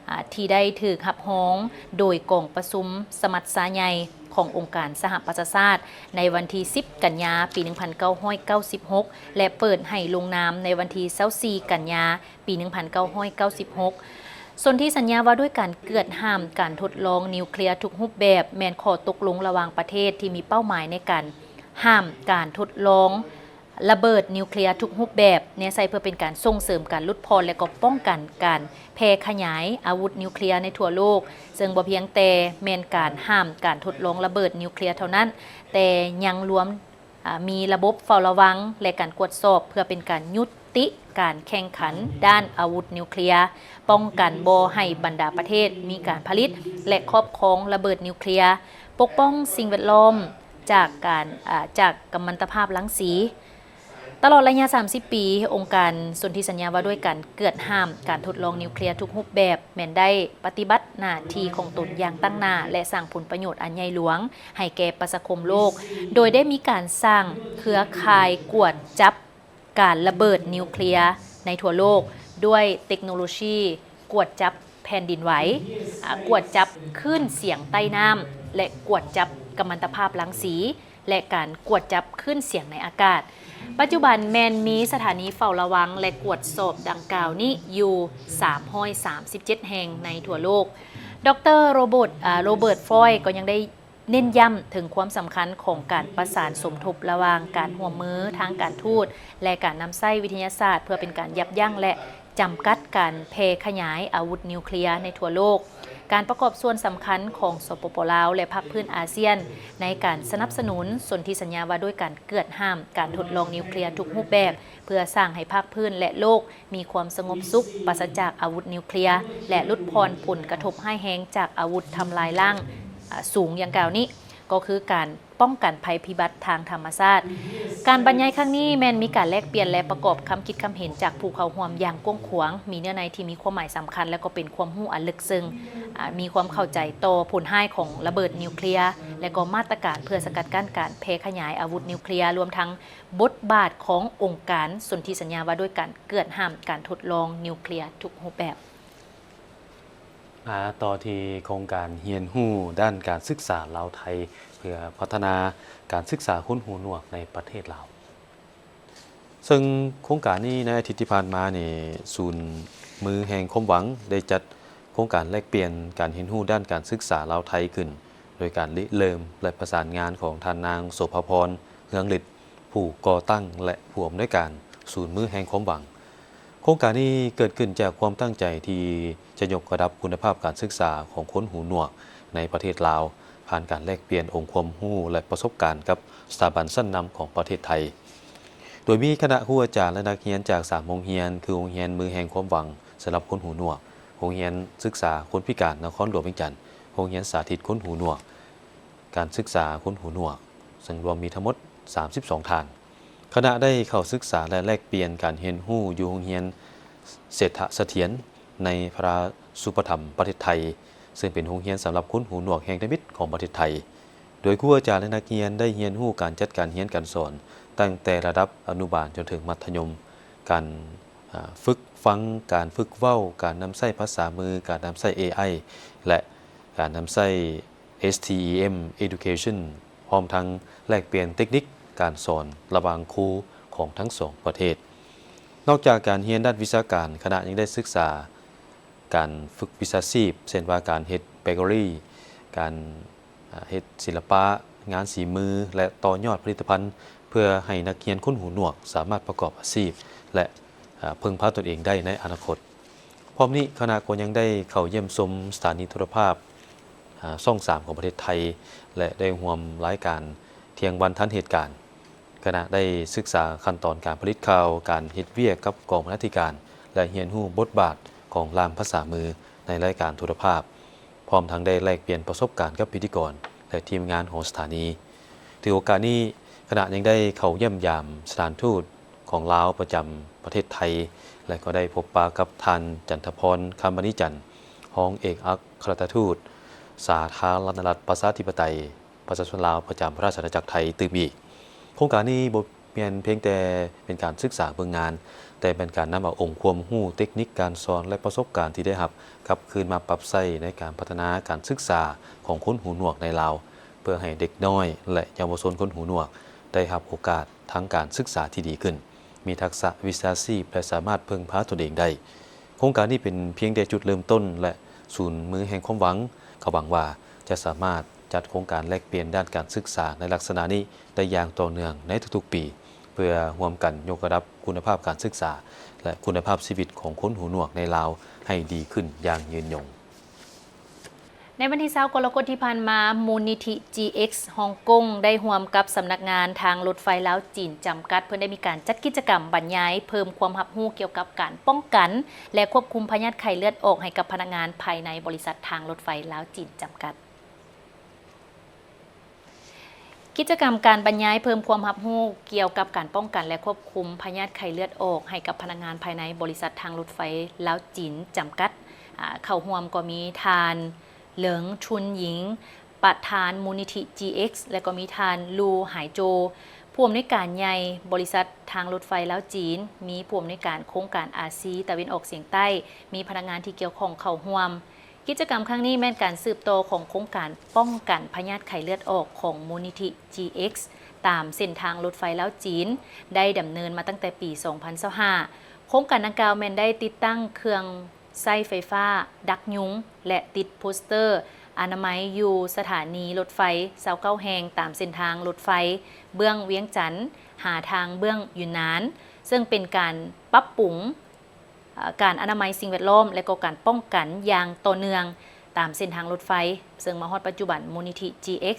ອາ, ທີ່ໄດ້ຖືກຮັບຮອງໂດຍກອງປະຊຸມສະມັດຊາໃຫຍ່ ຂອງອົງການສະຫະປະຊາຊາດ ໃນວັນທີສິບ ກັນຍາ ປີໜຶ່ງພັນເກົ້າຮ້ອຍເກົ້າສິບຫົກ ແລະ ເປີດໃຫ້ລົງນາມໃນວັນທີຊາວສີ່ ກັນຍາ ປີໜຶ່ງພັນເກົ້າຮ້ອຍເກົ້າສິບຫົກ. ສົນທິສັນຍາວ່າດ້ວຍການເກືອດຫ້າມການທົດລອງນິວເຄລຍທຸກຮູບແບບ ແມ່ນຂໍ້ຕົກລົງລະຫວ່າງປະເທດທີ່ມີເປົ້າໝາຍໃນການຫ້າມການທົດລອງ ລະເບີດນິວເຄລຍທຸກຮູບແບບ ແນໃສ່ເພື່ອເປັນການສົ່ງເສີມການຫຼຸດຜ່ອນ ແລະ ກໍປ້ອງກັນການແຜ່ຂະຫຍາຍອາວຸດນິວເຄລຍໃນທົ່ວໂລກ, ເຊິ່ງບໍ່ພຽງແຕ່ແມ່ນການຫ້າມການທົດລອງລະເບີດນິວເຄລຍເທົ່ານັ້ນ, ແຕ່ຍັງລວມ, ອາ, ມີລະບົບເຝົ້າລະວັງ ແລະ ການກວດສອບ ເພື່ອເປັນການຍຸຕິການແຂ່ງຂັນດ້ານອາວຸດນິວເຄລຍ, ປ້ອງກັນບໍ່ໃຫ້ບັນດາປະເທດມີການຜະລິດ ແລະ ຄອບຄອງລະເບີດນິວເຄລຍ, ປົກປ້ອງສິ່ງແວດລ້ອມ ຈາກການ, ອາ, ຈາກກຳມັນຕະພາບລັງສີ. ຕະຫຼອດໄລຍະສາມສິບປີ, ອົງການສົນທິສັນຍາວ່າດ້ວຍການເກືອດຫ້າມການທົດລອງນິວເຄລຍທຸກຮູບແບບ ແມ່ນໄດ້ປະຕິບັດໜ້າທີ່ຂອງຕົນຢ່າງຕັ້ງໜ້າ ແລະ ສ້າງຜົນປະໂຫຍດອັນໃຫຍ່ຫຼວງໃຫ້ແກ່ປະຊາຄົມໂລກ, ໂດຍໄດ້ມີການສ້າງເຄືອຂ່າຍກວດຈັບ ການລະເບີດນິວເຄລຍໃນທົ່ວໂລກ ດ້ວຍເຕັກໂນໂລຊີກວດຈັບແຜ່ນດິນໄຫວ, ອາ, ກວດຈັບຄື້ນສຽງໃຕ້ນ້ຳ ແລະ ກວດຈັບກຳມັນຕະພາບລັງສີ ແລະ ການກວດຈັບຄື້ນສຽງໃນອາກາດ. ປັດຈຸບັນແມ່ນມີສະຖານີເຝົ້າລະວັງ ແລະ ກວດສອບດັ່ງກ່າວນີ້ຢູ່ສາມຮ້ອຍສາມສິບເຈັດແຫ່ງໃນທົ່ວໂລກ. ດອກເຕີ ໂຣເບີດ, ອາ, ໂຣເບີດ ຟອຍ ກໍຍັງໄດ້ ເນັ້ນຢ້ຳເຖິງຄວາມສຳຄັນຂອງການປະສານສົມທົບລະຫວ່າງການຮ່ວມມືທາງການທູດ ແລະ ການນຳໃຊ້ວິທະຍາສາດ ເພື່ອເປັນການຢັບຢັ້ງ ແລະ ຈຳກັດການແຜ່ຂະຫຍາຍອາວຸດນິວເຄລຍໃນທົ່ວໂລກ, ການປະກອບສ່ວນສຳຄັນຂອງ ສປປ ລາວ ແລະ ພາກພື້ນອາຊຽນ ໃນການສະໜັບສະໜູນສົນທິສັນຍາວ່າດ້ວຍການເກືອດຫ້າມການທົດລອງນິວເຄລຍທຸກຮູບແບບ ເພື່ອສ້າງໃຫ້ພາກພື້ນ ແລະ ໂລກ ມີຄວາມສະຫງົບສຸກ, ປາສະຈາກອາວຸດນິວເຄລຍ ແລະ ຫຼຸດຜ່ອນຜົນກະທົບຮ້າຍແຮງຈາກອາວຸດທຳລາຍລ້າງ, ອາ, ສູງຢ່າງກ່າວນີ້ ກໍຄືການປ້ອງກັນໄພພິບັດທາງທຳມະຊາດ. ການບັນຍາຍຄັ້ງນີ້ແມ່ນມີການແລກປ່ຽນ ແລະ ປະກອບຄຳຄິດຄຳເຫັນຈາກຜູ້ເຂົ້າຮ່ວມຢ່າງກວ້າງຂວາງ, ມີເນື້ອໃນທີ່ມີຄວາມໝາຍສຳຄັນ ແລະ ກໍເປັນຄວາມຮູ້ອັນເລິກເຊິ່ງ, ອາ, ມີຄວາມເຂົ້າໃຈຕໍ່ຜົນຮ້າຍຂອງລະເບີດນິວເຄລຍ ແລະ ກໍມາດຕະການເພື່ອສະກັດກັ້ນການແຜ່ຂະຫຍາຍອາວຸດນິວເຄລຍ, ລວມທັງ ບົດບາດຂອງອົງການສົນທິສັນຍາວ່າດ້ວຍການເກືອດຫ້າມການທົດລອງນິວເຄລຍທຸກຮູບແບບ. ມາຕໍ່ທີ່ໂຄງການຮຽນຮູ້ດ້ານການສຶກສາລາວໄທ ເພື່ອພັດທະນາການສຶກສາຄົນຫູໜວກໃນປະເທດລາວ. ເຊິ່ງໂຄງການນີ້ໃນອາທິດທີ່ຜ່ານມານີ້ ສູນມືແຫ່ງຄວາມຫວັງໄດ້ຈັດໂຄງການແລກປ່ຽນການຮຽນຮູ້ດ້ານການສຶກສາລາວໄທຂຶ້ນ ໂດຍການລິເລີ່ມ ແລະ ປະສານງານຂອງທ່ານນາງ ໂສພາພອນ ເຮືອງລິດ ຜູ້ກໍ່ຕັ້ງ ແລະ ຜູ້ອຳນວຍການສູນມືແຫ່ງຄວາມຫວັງ. ໂຄງການນີ້ເກີດຂຶ້ນຈາກຄວາມຕັ້ງໃຈທີ່ຈະຍົກລະດັບຄຸນນະພາບການສຶກສາຂອງຄົນຫູໜວກໃນປະເທດລາວ ຜ່ານການແລກປ່ຽນອົງຄວາມຮູ້ ແລະ ປະສົບການກັບສະຖາບັນຊັ້ນນຳຂອງປະເທດໄທ, ໂດຍມີຄະນະຄູອາຈານ ແລະ ນັກຮຽນຈາກສາມໂຮງຮຽນ ຄືໂຮງຮຽນມືແຫ່ງຄວາມຫວັງສຳລັບຄົນຫູໜວກ, ໂຮງຮຽນສຶກສາຄົນພິການນະຄອນຫຼວງວຽງຈັນ, ໂຮງຮຽນສາທິດຄົນຫູໜວກ, ການສຶກສາຄົນຫູໜວກ, ເຊິ່ງລວມມີທັງໝົດສາມສິບສອງທ່ານ. ຄະນະໄດ້ເຂົ້າສຶກສາ ແລະ ແລກປ່ຽນການຮຽນຮູ້ຢູ່ໂຮງຮຽນເສດຖະສະຖຽນໃນພະລາຊູປະຖຳປະເທດໄທ, ເຊິ່ງເປັນໂຮງຮຽນສຳລັບຄົນຫູໜວກແຫ່ງທຳອິດຂອງປະເທດໄທ, ໂດຍຄູອາຈານ ແລະ ນັກຮຽນໄດ້ຮຽນຮູ້ການຈັດການຮຽນການສອນ ຕັ້ງແຕ່ລະດັບອະນຸບານຈົນເຖິງມັດທະຍົມ, ການ, ອາ, ຝຶກຟັງ, ການຝຶກເວົ້າ, ການນຳໃຊ້ພາສາມື, ການນຳໃຊ້ ເອໄອ ແລະ ການນຳໃຊ້ STEM Education ພ້ອມທັງແລກປ່ຽນເຕັກນິກການສອນລະຫວ່າງຄູຂອງທັງສອງປະເທດ. ນອກຈາກການຮຽນດ້ານວິຊາການ, ຄະນະຍັງໄດ້ສຶກສາການຝຶກວິຊາຊີບ, ເຊັ່ນວ່າການເຮັດເບເກີຣີ, ການເຮັດສິລະປະ, ງານສີມື ແລະ ຕໍ່ຍອດຜະລິດຕະພັນ ເພື່ອໃຫ້ນັກຮຽນຄົນຫູໜວກສາມາດປະກອບອາຊີບ ແລະ ເພິ່ງພາຕົນເອງໄດ້ໃນອະນາຄົດ. ພ້ອມນີ້, ຄະນະກໍຍັງໄດ້ເຂົ້າຢ້ຽມຊົມສະຖານີໂທລະພາບ ອາ ຊ່ອງສາມຂອງປະເທດໄທ ແລະ ໄດ້ຮ່ວມລາຍການທ່ຽງວັນທັນເຫດການ. ຄະນະໄດ້ສຶກສາຂັ້ນຕອນການຜະລິດຂ່າວ, ການເຮັດວຽກກັບກອງບັນນາທິການ ແລະ ຮຽນຮູ້ບົດບາດຂອງລ່າມພາສາມືໃນລາຍການໂທລະພາບ, ພ້ອມທັງໄດ້ແລກປ່ຽນປະສົບການກັບພິທີກອນ ແລະ ທີມງານຂອງສະຖານີ. ຖືໂອກາດນີ້, ຄະນະຍັງໄດ້ເຂົ້າຢ້ຽມຢາມສະຖານທູດ ຂອງລາວປະຈຳປະເທດໄທ ແລະ ກໍໄດ້ພົບປະກັບທ່ານ ຈັນທະພອນ ຄຳມະນີຈັນ ຮອງເອກອັກຄະລັດຖະທູດສາທາລະນະລັດ ປະຊາທິປະໄຕ ປະຊາຊົນລາວ ປະຈຳລາຊະອານາຈັກໄທ ຕື່ມອີກ. ໂຄງການນີ້ບໍ່ແມ່ນພຽງແຕ່ເປັນການສຶກສາເບິ່ງງານ, ແຕ່ແມ່ນການນຳເອົາອົງຄວາມຮູ້, ເຕັກນິກການສອນ ແລະ ປະສົບການທີ່ໄດ້ຮັບ ກັບຄືນມາປັບໃຊ້ໃນການພັດທະນາການສຶກສາຂອງຄົນຫູໜວກໃນລາວ. ເພື່ອໃຫ້ເດັກນ້ອຍ ແລະ ເຍົາວະຊົນຄົນຫູໜວກ ໄດ້ຮັບໂອກາດທາງການສຶກສາທີ່ດີຂຶ້ນ, ມີທັກສະວິຊາຊີບ ແລະ ສາມາດເພິ່ງພາຕົນເອງໄດ້. ໂຄງການນີ້ເປັນພຽງແຕ່ຈຸດເລີ່ມຕົ້ນ ແລະ ສູນມືແຫ່ງຄວາມຫວັງ. ເຂົາຫວັງວ່າຈະສາມາດຈັດໂຄງການແລກປ່ຽນດ້ານການສຶກສາໃນລັກສະນະນີ້ໄດ້ຢ່າງຕໍ່ເນື່ອງໃນທຸກໆປີ, ເພື່ອຮ່ວມກັນຍົກລະດັບຄຸນນະພາບການສຶກສາ ແລະ ຄຸນນະພາບຊີວິດຂອງຄົນຫູໜວກໃນລາວໃຫ້ດີຂຶ້ນຢ່າງຍືນຍົງ. ໃນວັນທີຊາວ ກໍລະກົດທີ່ຜ່ານມາ, ມູນນິທິ GX ຮ່ອງກົງ ໄດ້ຮ່ວມກັບສຳນັກງານທາງລົດໄຟລາວ-ຈີນ ຈຳກັດ ເພິ່ນໄດ້ມີການຈັດກິດຈະກຳບັນຍາຍເພີ່ມຄວາມຮັບຮູ້ກ່ຽວກັບການປ້ອງກັນ ແລະ ຄວບຄຸມພະຍາດໄຂ້ເລືອດອອກໃຫ້ກັບພະນັກງານພາຍໃນບໍລິສັດທາງລົດໄຟລາວ-ຈີນ ຈຳກັດ. ກິດຈະກຳການບັນຍາຍເພີ່ມຄວາມຮັບຮູ້ກ່ຽວກັບການປ້ອງກັນ ແລະ ຄວບຄຸມພະຍາດໄຂ້ເລືອດອອກໃຫ້ກັບພະນັກງານພາຍໃນບໍລິສັດທາງລົດໄຟລາວ-ຈີນ ຈຳກັດ. ອາ ເຂົ້າຮ່ວມກໍມີທ່ານ ເຫຼີງ ຊຸນຍິງ ປະທານມູນນິທິ GX ແລະ ກໍມີທ່ານ ລູ ຫາຍໂຈ ຜູ້ອຳນວຍການໃຫຍ່ບໍລິສັດທາງລົດໄຟລາວ-ຈີນ, ມີຜູ້ອຳນວຍການໂຄງການອາຊີຕາເວັນອອກສຽງໃຕ້, ມີພະນັກງານທີ່ກ່ຽວຂ້ອງເຂົ້າຮ່ວມ. ກິດຈະກຳຄັ້ງນີ້ແມ່ນການສືບຕໍ່ຂອງໂຄງການປ້ອງກັນພະຍາດໄຂ້ເລືອດອອກຂອງມູນນິທິ GX ຕາມເສັ້ນທາງລົດໄຟລາວ-ຈີນ ໄດ້ດຳເນີນມາຕັ້ງແຕ່ປີສອງພັນຊາວຫ້າ. ໂຄງການດັ່ງກ່າວແມ່ນໄດ້ຕິດຕັ້ງເຄື່ອງໃຊ້ໄຟຟ້າດັກຍຸງ ແລະ ຕິດໂປສເຕີອະນາໄມຢູ່ສະຖານີລົດໄຟຊາວເກົ້າແຫ່ງ ຕາມເສັ້ນທາງລົດໄຟເບື້ອງວຽງຈັນ ຫາທາງເບື້ອງຢຸນນານ, ເຊິ່ງເປັນການປັບປຸງ ເອີ ການອະນາໄມສິ່ງແວດລ້ອມ ແລະ ກໍການປ້ອງກັນຢ່າງຕໍ່ເນື່ອງຕາມເສັ້ນທາງລົດໄຟ, ເຊິ່ງມາຮອດປັດຈຸບັນ ມູນນິທິ GX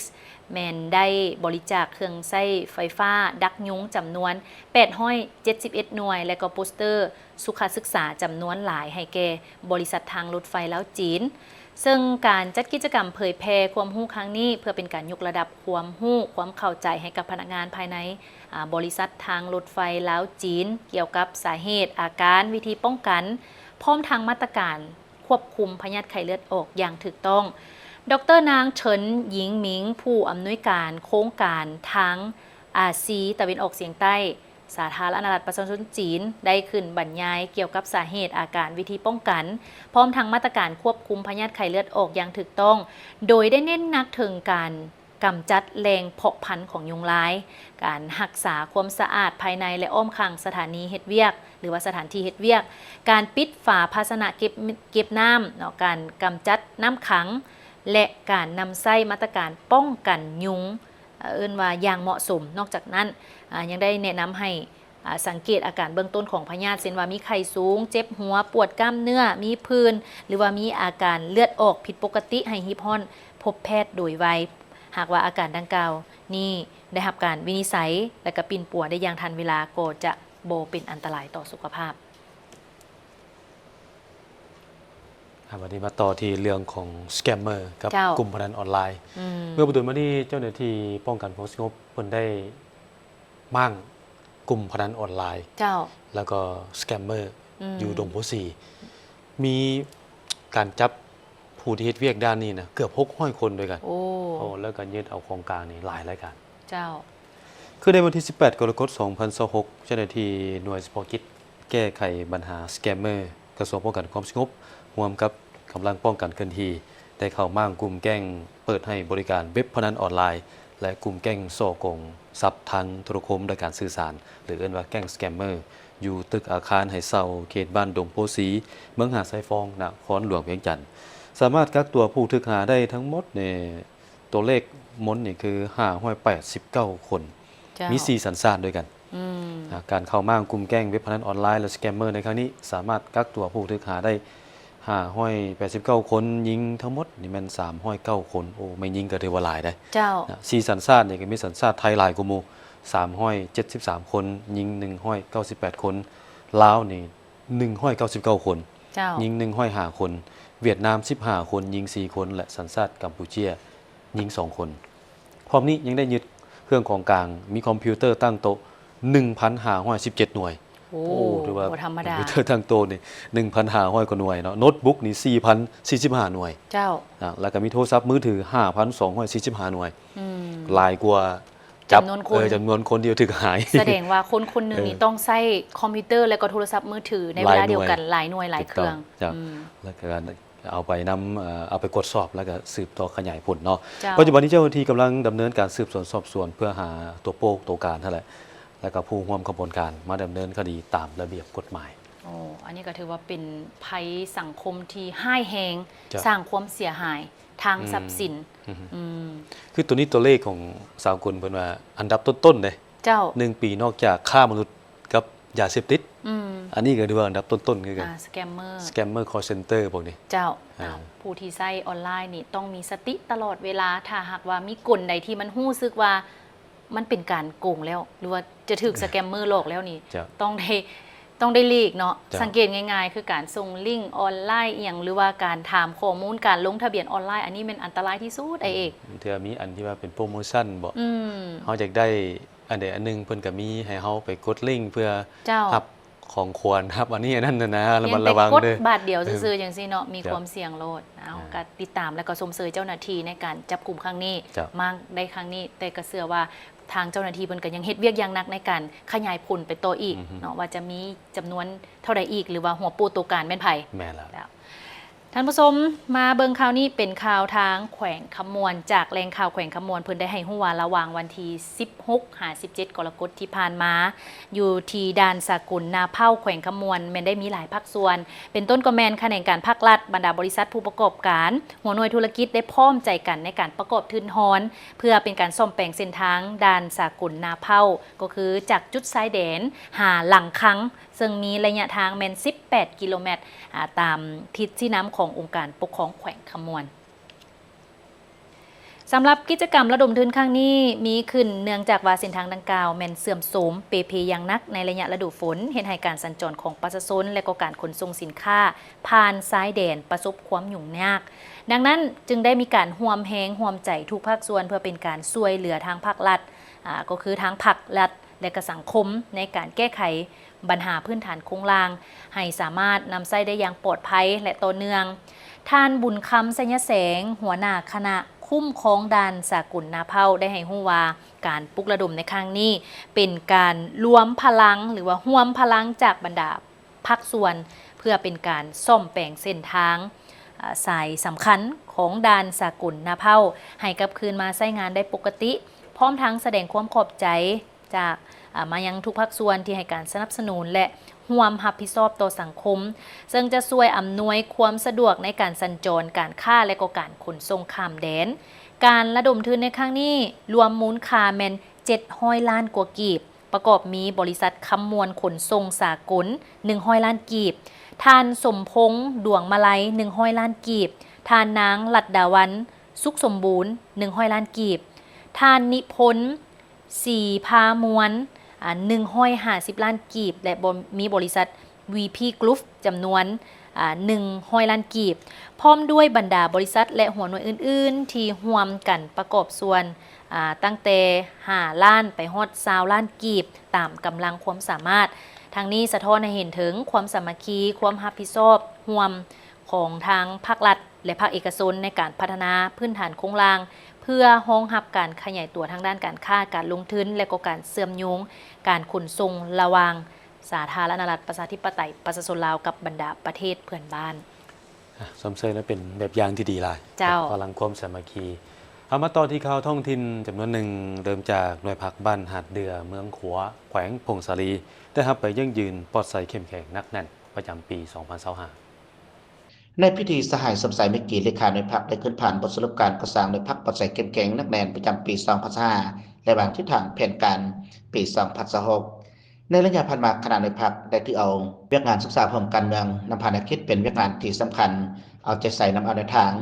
ແມ່ນໄດ້ບໍລິຈາກເຄື່ອງໃຊ້ໄຟຟ້າດັກຍຸງຈຳນວນແປດຮ້ອຍເຈັດສິບເອັດໜ່ວຍ ແລະ ກໍໂປສເຕີສຸຂະສຶກສາຈຳນວນຫຼາຍໃຫ້ແກ່ບໍລິສັດທາງລົດໄຟລາວ-ຈີນ. ເຊິ່ງການຈັດກິດຈະກຳເຜີຍແຜ່ຄວາມຮູ້ຄັ້ງນີ້ ເພື່ອເປັນການຍົກລະດັບຄວາມຮູ້, ຄວາມເຂົ້າໃຈໃຫ້ກັບພະນັກງານພາຍໃນ ອາ ບໍລິສັດທາງລົດໄຟລາວ-ຈີນ ກ່ຽວກັບສາເຫດ, ອາການ, ວິທີປ້ອງກັນ ພ້ອມທັງມາດຕະການຄວບຄຸມພະຍາດໄຂ້ເລືອດອອກຢ່າງຖືກຕ້ອງ. ດອກເຕີ ນາງ ເສີນ ຍິງມິງ ຜູ້ອຳນວຍການໂຄງການທາງອາຊີຕາເວັນອອກສຽງໃຕ້ ສາທາລະນະລັດປະຊາຊົນຈີນ ໄດ້ຂຶ້ນບັນຍາຍກ່ຽວກັບສາເຫດ, ອາການ, ວິທີປ້ອງກັນ ພ້ອມທັງມາດຕະການຄວບຄຸມພະຍາດໄຂ້ເລືອດອອກຢ່າງຖືກຕ້ອງ, ໂດຍໄດ້ເນັ້ນໜັກເຖິງການ ກຳຈັດແຫຼ່ງເພາະພັນຂອງຍຸງລາຍ, ການຮັກສາຄວາມສະອາດພາຍໃນ ແລະ ອ້ອມຂ້າງສະຖານີເຮັດວຽກ ຫຼືວ່າສະຖານທີ່ເຮັດວຽກ, ການປິດຝາພາຊະນະເກັບ, ເກັບນ້ຳເນາະ, ການກຳຈັດນ້ຳຂັງ ແລະ ການນຳໃຊ້ມາດຕະການປ້ອງກັນຍຸງ, ເອີ້ນວ່າຢ່າງເໝາະສົມ. ນອກຈາກນັ້ນ, ອາ, ຍັງໄດ້ແນະນຳໃຫ້ ອາ ສັງເກດອາການເບື້ອງຕົ້ນຂອງພະຍາດ ເຊັ່ນວ່າມີໄຂ້ສູງ, ເຈັບຫົວ, ປວດກ້າມເນື້ອ, ມີຜື່ນ ຫຼືວ່າມີອາການເລືອດອອກຜິດປົກກະຕິ ໃຫ້ຮີບຮ້ອນພົບແພດໂດຍໄວ. ຫາກວ່າອາການດັ່ງກ່າວນີ້ໄດ້ຮັບການວິນິດໄສ ແລະ ກະປິ່ນປົວໄດ້ຢ່າງທັນເວລາ ກໍຈະບໍ່ເປັນອັນຕະລາຍຕໍ່ສຸຂະພາບ. ອ່າ ບັດນີ້ມາຕໍ່ທີ່ເລື່ອງຂອງສະແກມເມີກັບ ເຈົ້າ ກຸ່ມພະນັນອອນລາຍ. ອືມ ເມື່ອບໍ່ດົນມານີ້ ເຈົ້າໜ້າທີ່ປ້ອງກັນຄວາມສະຫງົບເພິ່ນໄດ້ມ້າງກຸ່ມພະນັນອອນລາຍ ເຈົ້າ ແລ້ວກໍສະແກມເມີ ອືມ ຢູ່ດົງໂພສີ ມີການຈັບຜູ້ທີ່ເຮັດວຽກດ້ານນີ້ນະ ເກືອບຫົກຮ້ອຍຄົນດ້ວຍກັນ. ໂອ້ ໂອ້ ແລ້ວກໍຍຶດເອົາຂອງກາງນີ້ຫຼາຍລາຍການ. ເຈົ້າ ຄືໃນວັນທີສິບແປດ ກໍລະກົດ ສອງພັນຊາວຫົກ ເຈົ້າໜ້າທີ່ໜ່ວຍສະເພາະກິດແກ້ໄຂບັນຫາສະແກມເມີ ກະຊວງປ້ອງກັນຄວາມສະຫງົບ ຮ່ວມກັບກຳລັງປ້ອງກັນເຄື່ອນທີ່ ໄດ້ເຂົ້າມ້າງກຸ່ມແກ້ງເປີດໃຫ້ບໍລິການເວັບພະນັນອອນລາຍ ແລະ ກຸ່ມແກ້ງສໍ້ໂກງຊັບທາງໂທລະຄົມ ແລະ ການສື່ສານ ຫຼື ເອີ້ນວ່າແກ້ງສະແກມເມີ ຢູ່ຕຶກອາຄານໃຫ້ເຊົ່າ ເຂດບ້ານດົງໂພສີ ເມືອງຫາດຊາຍຟອງ ນະຄອນຫຼວງວຽງຈັນ. ສາມາດກັກຕົວຜູ້ຖືກຫາໄດ້ທັງໝົດນີ້ ຕົວເລກມົນນີ້ຄືຫ້າຮ້ອຍແປດສິບເກົ້າຄົນ ເຈົ້າ ມີສີ່ສັນຊາດດ້ວຍກັນ. ອືມ ອາ ການເຂົ້າມ້າງກຸ່ມແກ້ງເວັບພະນັນອອນລາຍ ແລະ ສະແກມເມີໃນຄັ້ງນີ້ ສາມາດກັກຕົວຜູ້ຖືກຫາໄດ້ຫ້າຮ້ອຍແປດສິບເກົ້າຄົນ, ຍິງທັງໝົດນີ້ແມ່ນສາມຮ້ອຍເກົ້າຄົນ. ໂອ້ ແມ່ນຍິງກໍຖືວ່າຫຼາຍເດ້. ເຈົ້າ ນະ ສີ່ສັນຊາດນີ້ກໍມີສັນຊາດໄທຫຼາຍກວ່າໝູ່ ສາມຮ້ອຍເຈັດສິບສາມຄົນ, ຍິງໜຶ່ງຮ້ອຍເກົ້າສິບແປດຄົນ, ລາວນີ້ ໜຶ່ງຮ້ອຍເກົ້າສິບເກົ້າຄົນ, ເຈົ້າ ຍິງໜຶ່ງຮ້ອຍຫ້າຄົນ, ຫວຽດນາມສິບຫ້າຄົນ, ຍິງສີ່ຄົນ ແລະ ສັນຊາດກຳປູເຈຍ ຍິງສອງຄົນ. ພ້ອມນີ້ຍັງໄດ້ຍຶດເຄື່ອງຂອງກາງ ມີຄອມພິວເຕີຕັ້ງໂຕະໜຶ່ງພັນຫ້າຮ້ອຍສິບເຈັດໜ່ວຍ. ໂອ້ ໂອ້ ຖືວ່າບໍ່ທຳມະດາ. ຄອມພິວເຕີຕັ້ງໂຕະນີ້ໜຶ່ງພັນຫ້າຮ້ອຍກວ່າໜ່ວຍເນາະ, ໂນ້ດບຸກນີ້ສີ່ພັນສີ່ສິບຫ້າໜ່ວຍ. ເຈົ້າ ນະ ແລ້ວກໍມີໂທລະສັບມືຖືຫ້າພັນສອງຮ້ອຍສີ່ສິບຫ້າໜ່ວຍ. ອືມ ຫຼາຍກວ່າ ຈັບ ຈຳນວນຄົນ ເອີ ຈຳນວນຄົນທີ່ຖືກຫາຍ. ສະແດງວ່າຄົນຄົນໜຶ່ງ ເອີ ນີ້ຕ້ອງໃຊ້ຄອມພິວເຕີ ແລະ ກໍໂທລະສັບມືຖືໃນເວລາດຽວກັນຫຼາຍໜ່ວຍ ຫຼາຍເຄື່ອງ. ຖືກຕ້ອງ. ເຈົ້າ ອືມ ແລ້ວກໍການ ເອົາໄປນຳ ເອີ ເອົາໄປກວດສອບ ແລ້ວກໍສືບຕໍ່ຂະຫຍາຍຜົນເນາະ. ເຈົ້າ. ປັດຈຸບັນນີ້ເຈົ້າໜ້າທີ່ກຳລັງດຳເນີນການສືບສວນສອບສວນ ເພື່ອຫາຕົວໂປ້ຕົວການຫັ້ນແຫຼະ ແລ້ວກໍຜູ້ຮ່ວມຂະບວນການມາດຳເນີນຄະດີຕາມລະບຽບກົດໝາຍ. ໂອ້ ອັນນີ້ກໍຖືວ່າເປັນໄພສັງຄົມທີ່ຮ້າຍແຮງ ເຈົ້າ. ສ້າງຄວາມເສຍຫາຍທາງ ອືມ ຊັບສິນ. ອືມ ອືມ ຄືຕົວນີ້ຕົວເລກຂອງສາກົນເພິ່ນວ່າອັນດັບຕົ້ນໆເດ້. ເຈົ້າ. ໜຶ່ງປີນອກຈາກຄ້າມະນຸດກັບຢາເສບຕິດ ອືມ ອັນນີ້ກໍຖືວ່າອັນດັບຕົ້ນໆຄືກັນ. ອ່າ ສະແກມເມີ ສະແກມເມີ ຄໍເຊັນເຕີພວກນີ້. ເຈົ້າ. ອ່າ ຜູ້ທີ່ໃຊ້ອອນລາຍນີ້ຕ້ອງມີສະຕິຕະຫຼອດເວລາ ຖ້າຫາກວ່າມີກົນໃດທີ່ມັນຮູ້ສຶກວ່າມັນເປັນການໂກງແລ້ວ ຫຼືວ່າຈະຖືກສະແກມເມີຫຼອກແລ້ວນີ້ ເຈົ້າ ຕ້ອງໄດ້ ຕ້ອງໄດ້ຫຼີກເນາະ. ເຈົ້າ. ສັງເກດງ່າຍໆ ຄືການສົ່ງລິ້ງອອນລາຍອີ່ຫຍັງ ຫຼືວ່າການຖາມຂໍ້ມູນການລົງທະບຽນອອນລາຍ ອັນນີ້ແມ່ນອັນຕະລາຍທີ່ສຸດ ອ້າຍເອກ. ອືມ ເທື່ອມີອັນທີ່ວ່າເປັນໂປຣໂມຊັນບໍ ອືມ ເຮົາຢາກໄດ້ອັນໃດອັນໜຶ່ງ ເພິ່ນກໍມີໃຫ້ເຮົາໄປກົດລິ້ງເພື່ອ ເຈົ້າ ຮັບຂອງຂວັນ ຮັບອັນນີ້ອັນນັ້ນນະ ລະມັດລະວັງເດີ້. ບາດດຽວຊື່ໆ ຈັ່ງຊີ້ເນາະ ມີ ເຈົ້າ ຄວາມສ່ຽງໂລດ. ເອົາ ອ່າ ກໍຕິດຕາມ ແລ້ວກໍຊົມເຊີຍເຈົ້າໜ້າທີ່ໃນການຈັບກຸມຄັ້ງນີ້ ເຈົ້າ ມາໄດ້ຄັ້ງນີ້ ແຕ່ກໍເຊື່ອວ່າທາງເຈົ້າໜ້າທີ່ເພິ່ນກໍຍັງເຮັດວຽກຢ່າງໜັກໃນການຂະຫຍາຍຜົນໄປຕໍ່ອີກ ອືຮຶ ເນາະ ວ່າຈະມີຈຳນວນເທົ່າໃດອີກ ຫຼືວ່າຫົວໂປ້ຕົວການແມ່ນໃຜ. ແມ່ນແລ້ວ. ເຈົ້າ. ທ່ານຜູ້ຊົມ ມາເບິ່ງຂ່າວນີ້ ເປັນຂ່າວທາງແຂວງຄຳມ່ວນ. ຈາກແຫຼ່ງຂ່າວແຂວງຄຳມ່ວນ ເພິ່ນໄດ້ໃຫ້ຮູ້ວ່າ ລະຫວ່າງວັນທີສິບຫົກຫາສິບເຈັດ ກໍລະກົດທີ່ຜ່ານມາ ຢູ່ທີ່ດ່ານສາກົນນາເພົ້າ ແຂວງຄຳມ່ວນ ແມ່ນໄດ້ມີຫຼາຍພາກສ່ວນ ເປັນຕົ້ນກໍແມ່ນຂະແໜງການພາກລັດ, ບັນດາບໍລິສັດຜູ້ປະກອບການ, ຫົວໜ່ວຍທຸລະກິດ ໄດ້ພ້ອມໃຈກັນໃນການປະກອບທຶນຮອນ ເພື່ອເປັນການສ້ອມແປງເສັ້ນທາງດ່ານສາກົນນາເພົ້າ ກໍຄືຈາກຈຸດຊາຍແດນຫາຫຼັງຄັງ ເຊິ່ງມີໄລຍະທາງແມ່ນສິບແປດກິໂລແມັດ ອາ ຕາມທິດຊີ້ນຳຂອງອົງການປົກຄອງແຂວງຄຳມ່ວນ. ສຳລັບກິດຈະກຳລະດົມທຶນຄັ້ງນີ້ມີຂຶ້ນເນື່ອງຈາກວ່າເສັ້ນທາງດັ່ງກ່າວແມ່ນເສື່ອມໂຊມເປ່ເພຢ່າງໜັກໃນໄລຍະລະດູຝົນ, ເຮັດໃຫ້ການສັນຈອນຂອງປະຊາຊົນ ແລະ ກໍການຂົນສົ່ງສິນຄ້າຜ່ານຊາຍແດນປະສົບຄວາມຫຍຸ້ງຍາກ. ດັ່ງນັ້ນ, ຈຶ່ງໄດ້ມີການຮ່ວມແຮງຮ່ວມໃຈທຸກພາກສ່ວນ ເພື່ອເປັນການຊ່ວຍເຫຼືອທາງພາກລັດ, ອາ, ກໍຄືທາງພັກລັດ ແລະ ກະສັງຄົມ ໃນການແກ້ໄຂ ບັນຫາພື້ນຖານໂຄງລ່າງ ໃຫ້ສາມາດນຳໃຊ້ໄດ້ຢ່າງປອດໄພ ແລະ ຕໍ່ເນື່ອງ. ທ່ານ ບຸນຄຳ ໄຊຍະແສງ ຫົວໜ້າຄະນະຄຸ້ມຄອງດ່ານສາກົນນາເພົ້າ ໄດ້ໃຫ້ຮູ້ວ່າ ການປຸກລະດົມໃນຄັ້ງນີ້ ເປັນການລວມພະລັງ ຫຼືວ່າຮ່ວມພະລັງຈາກບັນດາພາກສ່ວນ ເພື່ອເປັນການສ້ອມແປງເສັ້ນທາງ ອາ ສາຍສຳຄັນຂອງດ່ານສາກົນນາເພົ້າ ໃຫ້ກັບຄືນມາໃຊ້ງານໄດ້ປົກກະຕິ, ພ້ອມທັງສະແດງຄວາມຂອບໃຈ ຈາກ ອາ ມາຍັງທຸກພາກສ່ວນທີ່ໃຫ້ການສະໜັບສະໜູນ ແລະ ຮ່ວມຮັບຜິດຊອບຕໍ່ສັງຄົມ, ເຊິ່ງຈະຊ່ວຍອຳນວຍຄວາມສະດວກໃນການສັນຈອນ, ການຄ້າ ແລະ ກໍການຂົນສົ່ງຂ້າມແດນ. ການລະດົມທຶນໃນຄັ້ງນີ້ລວມມູນຄ່າແມ່ນເຈັດຮ້ອຍລ້ານກວ່າກີບ, ປະກອບມີບໍລິສັດຄຳມ່ວນຂົນສົ່ງສາກົນ ໜຶ່ງຮ້ອຍລ້ານກີບ, ທ່ານ ສົມພົງ ດວງມາໄລ ໜຶ່ງຮ້ອຍລ້ານກີບ, ທ່ານນາງ ລັດດາວັນ ສຸກສົມບູນ ໜຶ່ງຮ້ອຍລ້ານກີບ, ທ່ານ ນິພົນ ສີພາມວນ ອາ ໜຶ່ງຮ້ອຍຫ້າສິບລ້ານກີບ ແລະ ບໍ ມີບໍລິສັດ ວີພີ ກຣຸບ ຈຳນວນ ອາ ໜຶ່ງຮ້ອຍລ້ານກີບ ພ້ອມດ້ວຍບັນດາບໍລິສັດ ແລະ ຫົວໜ່ວຍອື່ນໆ ທີ່ຮ່ວມກັນປະກອບສ່ວນ ອາ ຕັ້ງແຕ່ຫ້າລ້ານໄປຮອດຊາວລ້ານກີບ ຕາມກຳລັງຄວາມສາມາດ. ທັງນີ້ສະທ້ອນໃຫ້ເຫັນເຖິງຄວາມສາມັກຄີ, ຄວາມຮັບຜິດຊອບຮ່ວມຂອງທາງພາກລັດ ແລະ ພາກເອກະຊົນ ໃນການພັດທະນາພື້ນຖານໂຄງລ່າງ ເພື່ອຮອງຮັບການຂະຫຍາຍຕົວທາງດ້ານການຄ້າ, ການລົງທຶນ ແລະ ກໍການເຊື່ອມໂຍງການຂົນສົ່ງລະຫວ່າງສາທາລະນະລັດ ປະຊາທິປະໄຕ ປະຊາຊົນລາວ ກັບບັນດາປະເທດເພື່ອນບ້ານ. ອ່ະ ຊົມເຊີຍນະ ເປັນແບບຢ່າງທີ່ດີຫຼາຍ. ເຈົ້າ. ພະລັງຄວາມສາມັກຄີ. ເຮົາມາຕໍ່ທີ່ຂ່າວທ້ອງຖິ່ນຈຳນວນໜຶ່ງ, ເລີ່ມຈາກໜ່ວຍພັກບ້ານຫາດເດື່ອ ເມືອງຂວາ ແຂວງຜົ້ງສາລີ ໄດ້ຮັບໃບຢັ້ງຢືນປອດໃສເຂັ້ມແຂງໜັກແໜ້ນ ປະຈຳປີສອງພັນຊາວຫ້າ. ໃນພິທີ ສະຫາຍ ສົມໄຊ ເມກກີ ເລຂາໜ່ວຍພັກ ໄດ້ຂຶ້ນຜ່ານບົດສະຫຼຸບການກໍ່ສ້າງໜ່ວຍພັກປອດໃສເຂັ້ມແຂງໜັກແໜ້ນປະຈຳປີສອງພັນຊາວຫ້າ ແລະ ວາງທິດທາງແຜນການປີສອງພັນຊາວຫົກ. ໃນໄລຍະຜ່ານມາ ຄະນະໜ່ວຍພັກໄດ້ຖືເອົາວຽກງານສຶກສາຮ່ວມການເມືອງນຳພານະກິດເປັນວຽກງານທີ່ສຳຄັນ, ເອົາໃຈໃສ່ນຳເອົາແນວທາງ,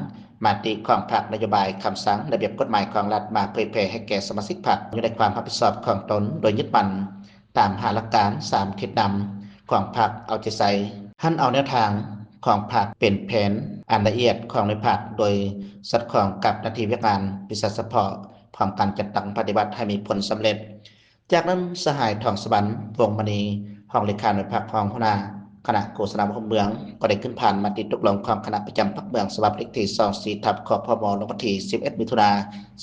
ມະຕິຂອງພັກ, ນະໂຍບາຍ, ຄຳສັ່ງ, ລະບຽບກົດໝາຍຂອງລັດມາເຜີຍແຜ່ໃຫ້ແກ່ສະມາຊິກພັກຢູ່ໃນຄວາມຮັບຜິດຊອບຂອງຕົນ ໂດຍຍຶດໝັ້ນ ຕາມຫ້າຫຼັກການ ສາມທິດນຳຂອງພັກ, ເອົາໃຈໃສ່ຫັນເອົາແນວທາງຂອງພັກເປັນແຜນອັນລະອຽດຂອງໜ່ວຍພັກ ໂດຍສອດຄ່ອງກັບໜ້າທີ່ວຽກງານວິຊາສະເພາະ ພ້ອມກັນຈັດຕັ້ງປະຕິບັດໃຫ້ມີຜົນສຳເລັດ. ຈາກນັ້ນ ສະຫາຍ ທອງສະຫວັນ ວົງມະນີ ຮອງເລຂາໜ່ວຍພັກ, ຮອງຫົວໜ້າ ຄະນະໂຄສະນາຫົວເມືອງ ກໍໄດ້ຂຶ້ນຜ່ານມະຕິຕົກລົງຂອງຄະນະປະຈຳພັກເມືອງ ສະບັບເລກທີຊາວສີ່ ທັບ ຄພມ ລົງວັນທີສິບເອັດ ມິຖຸນາ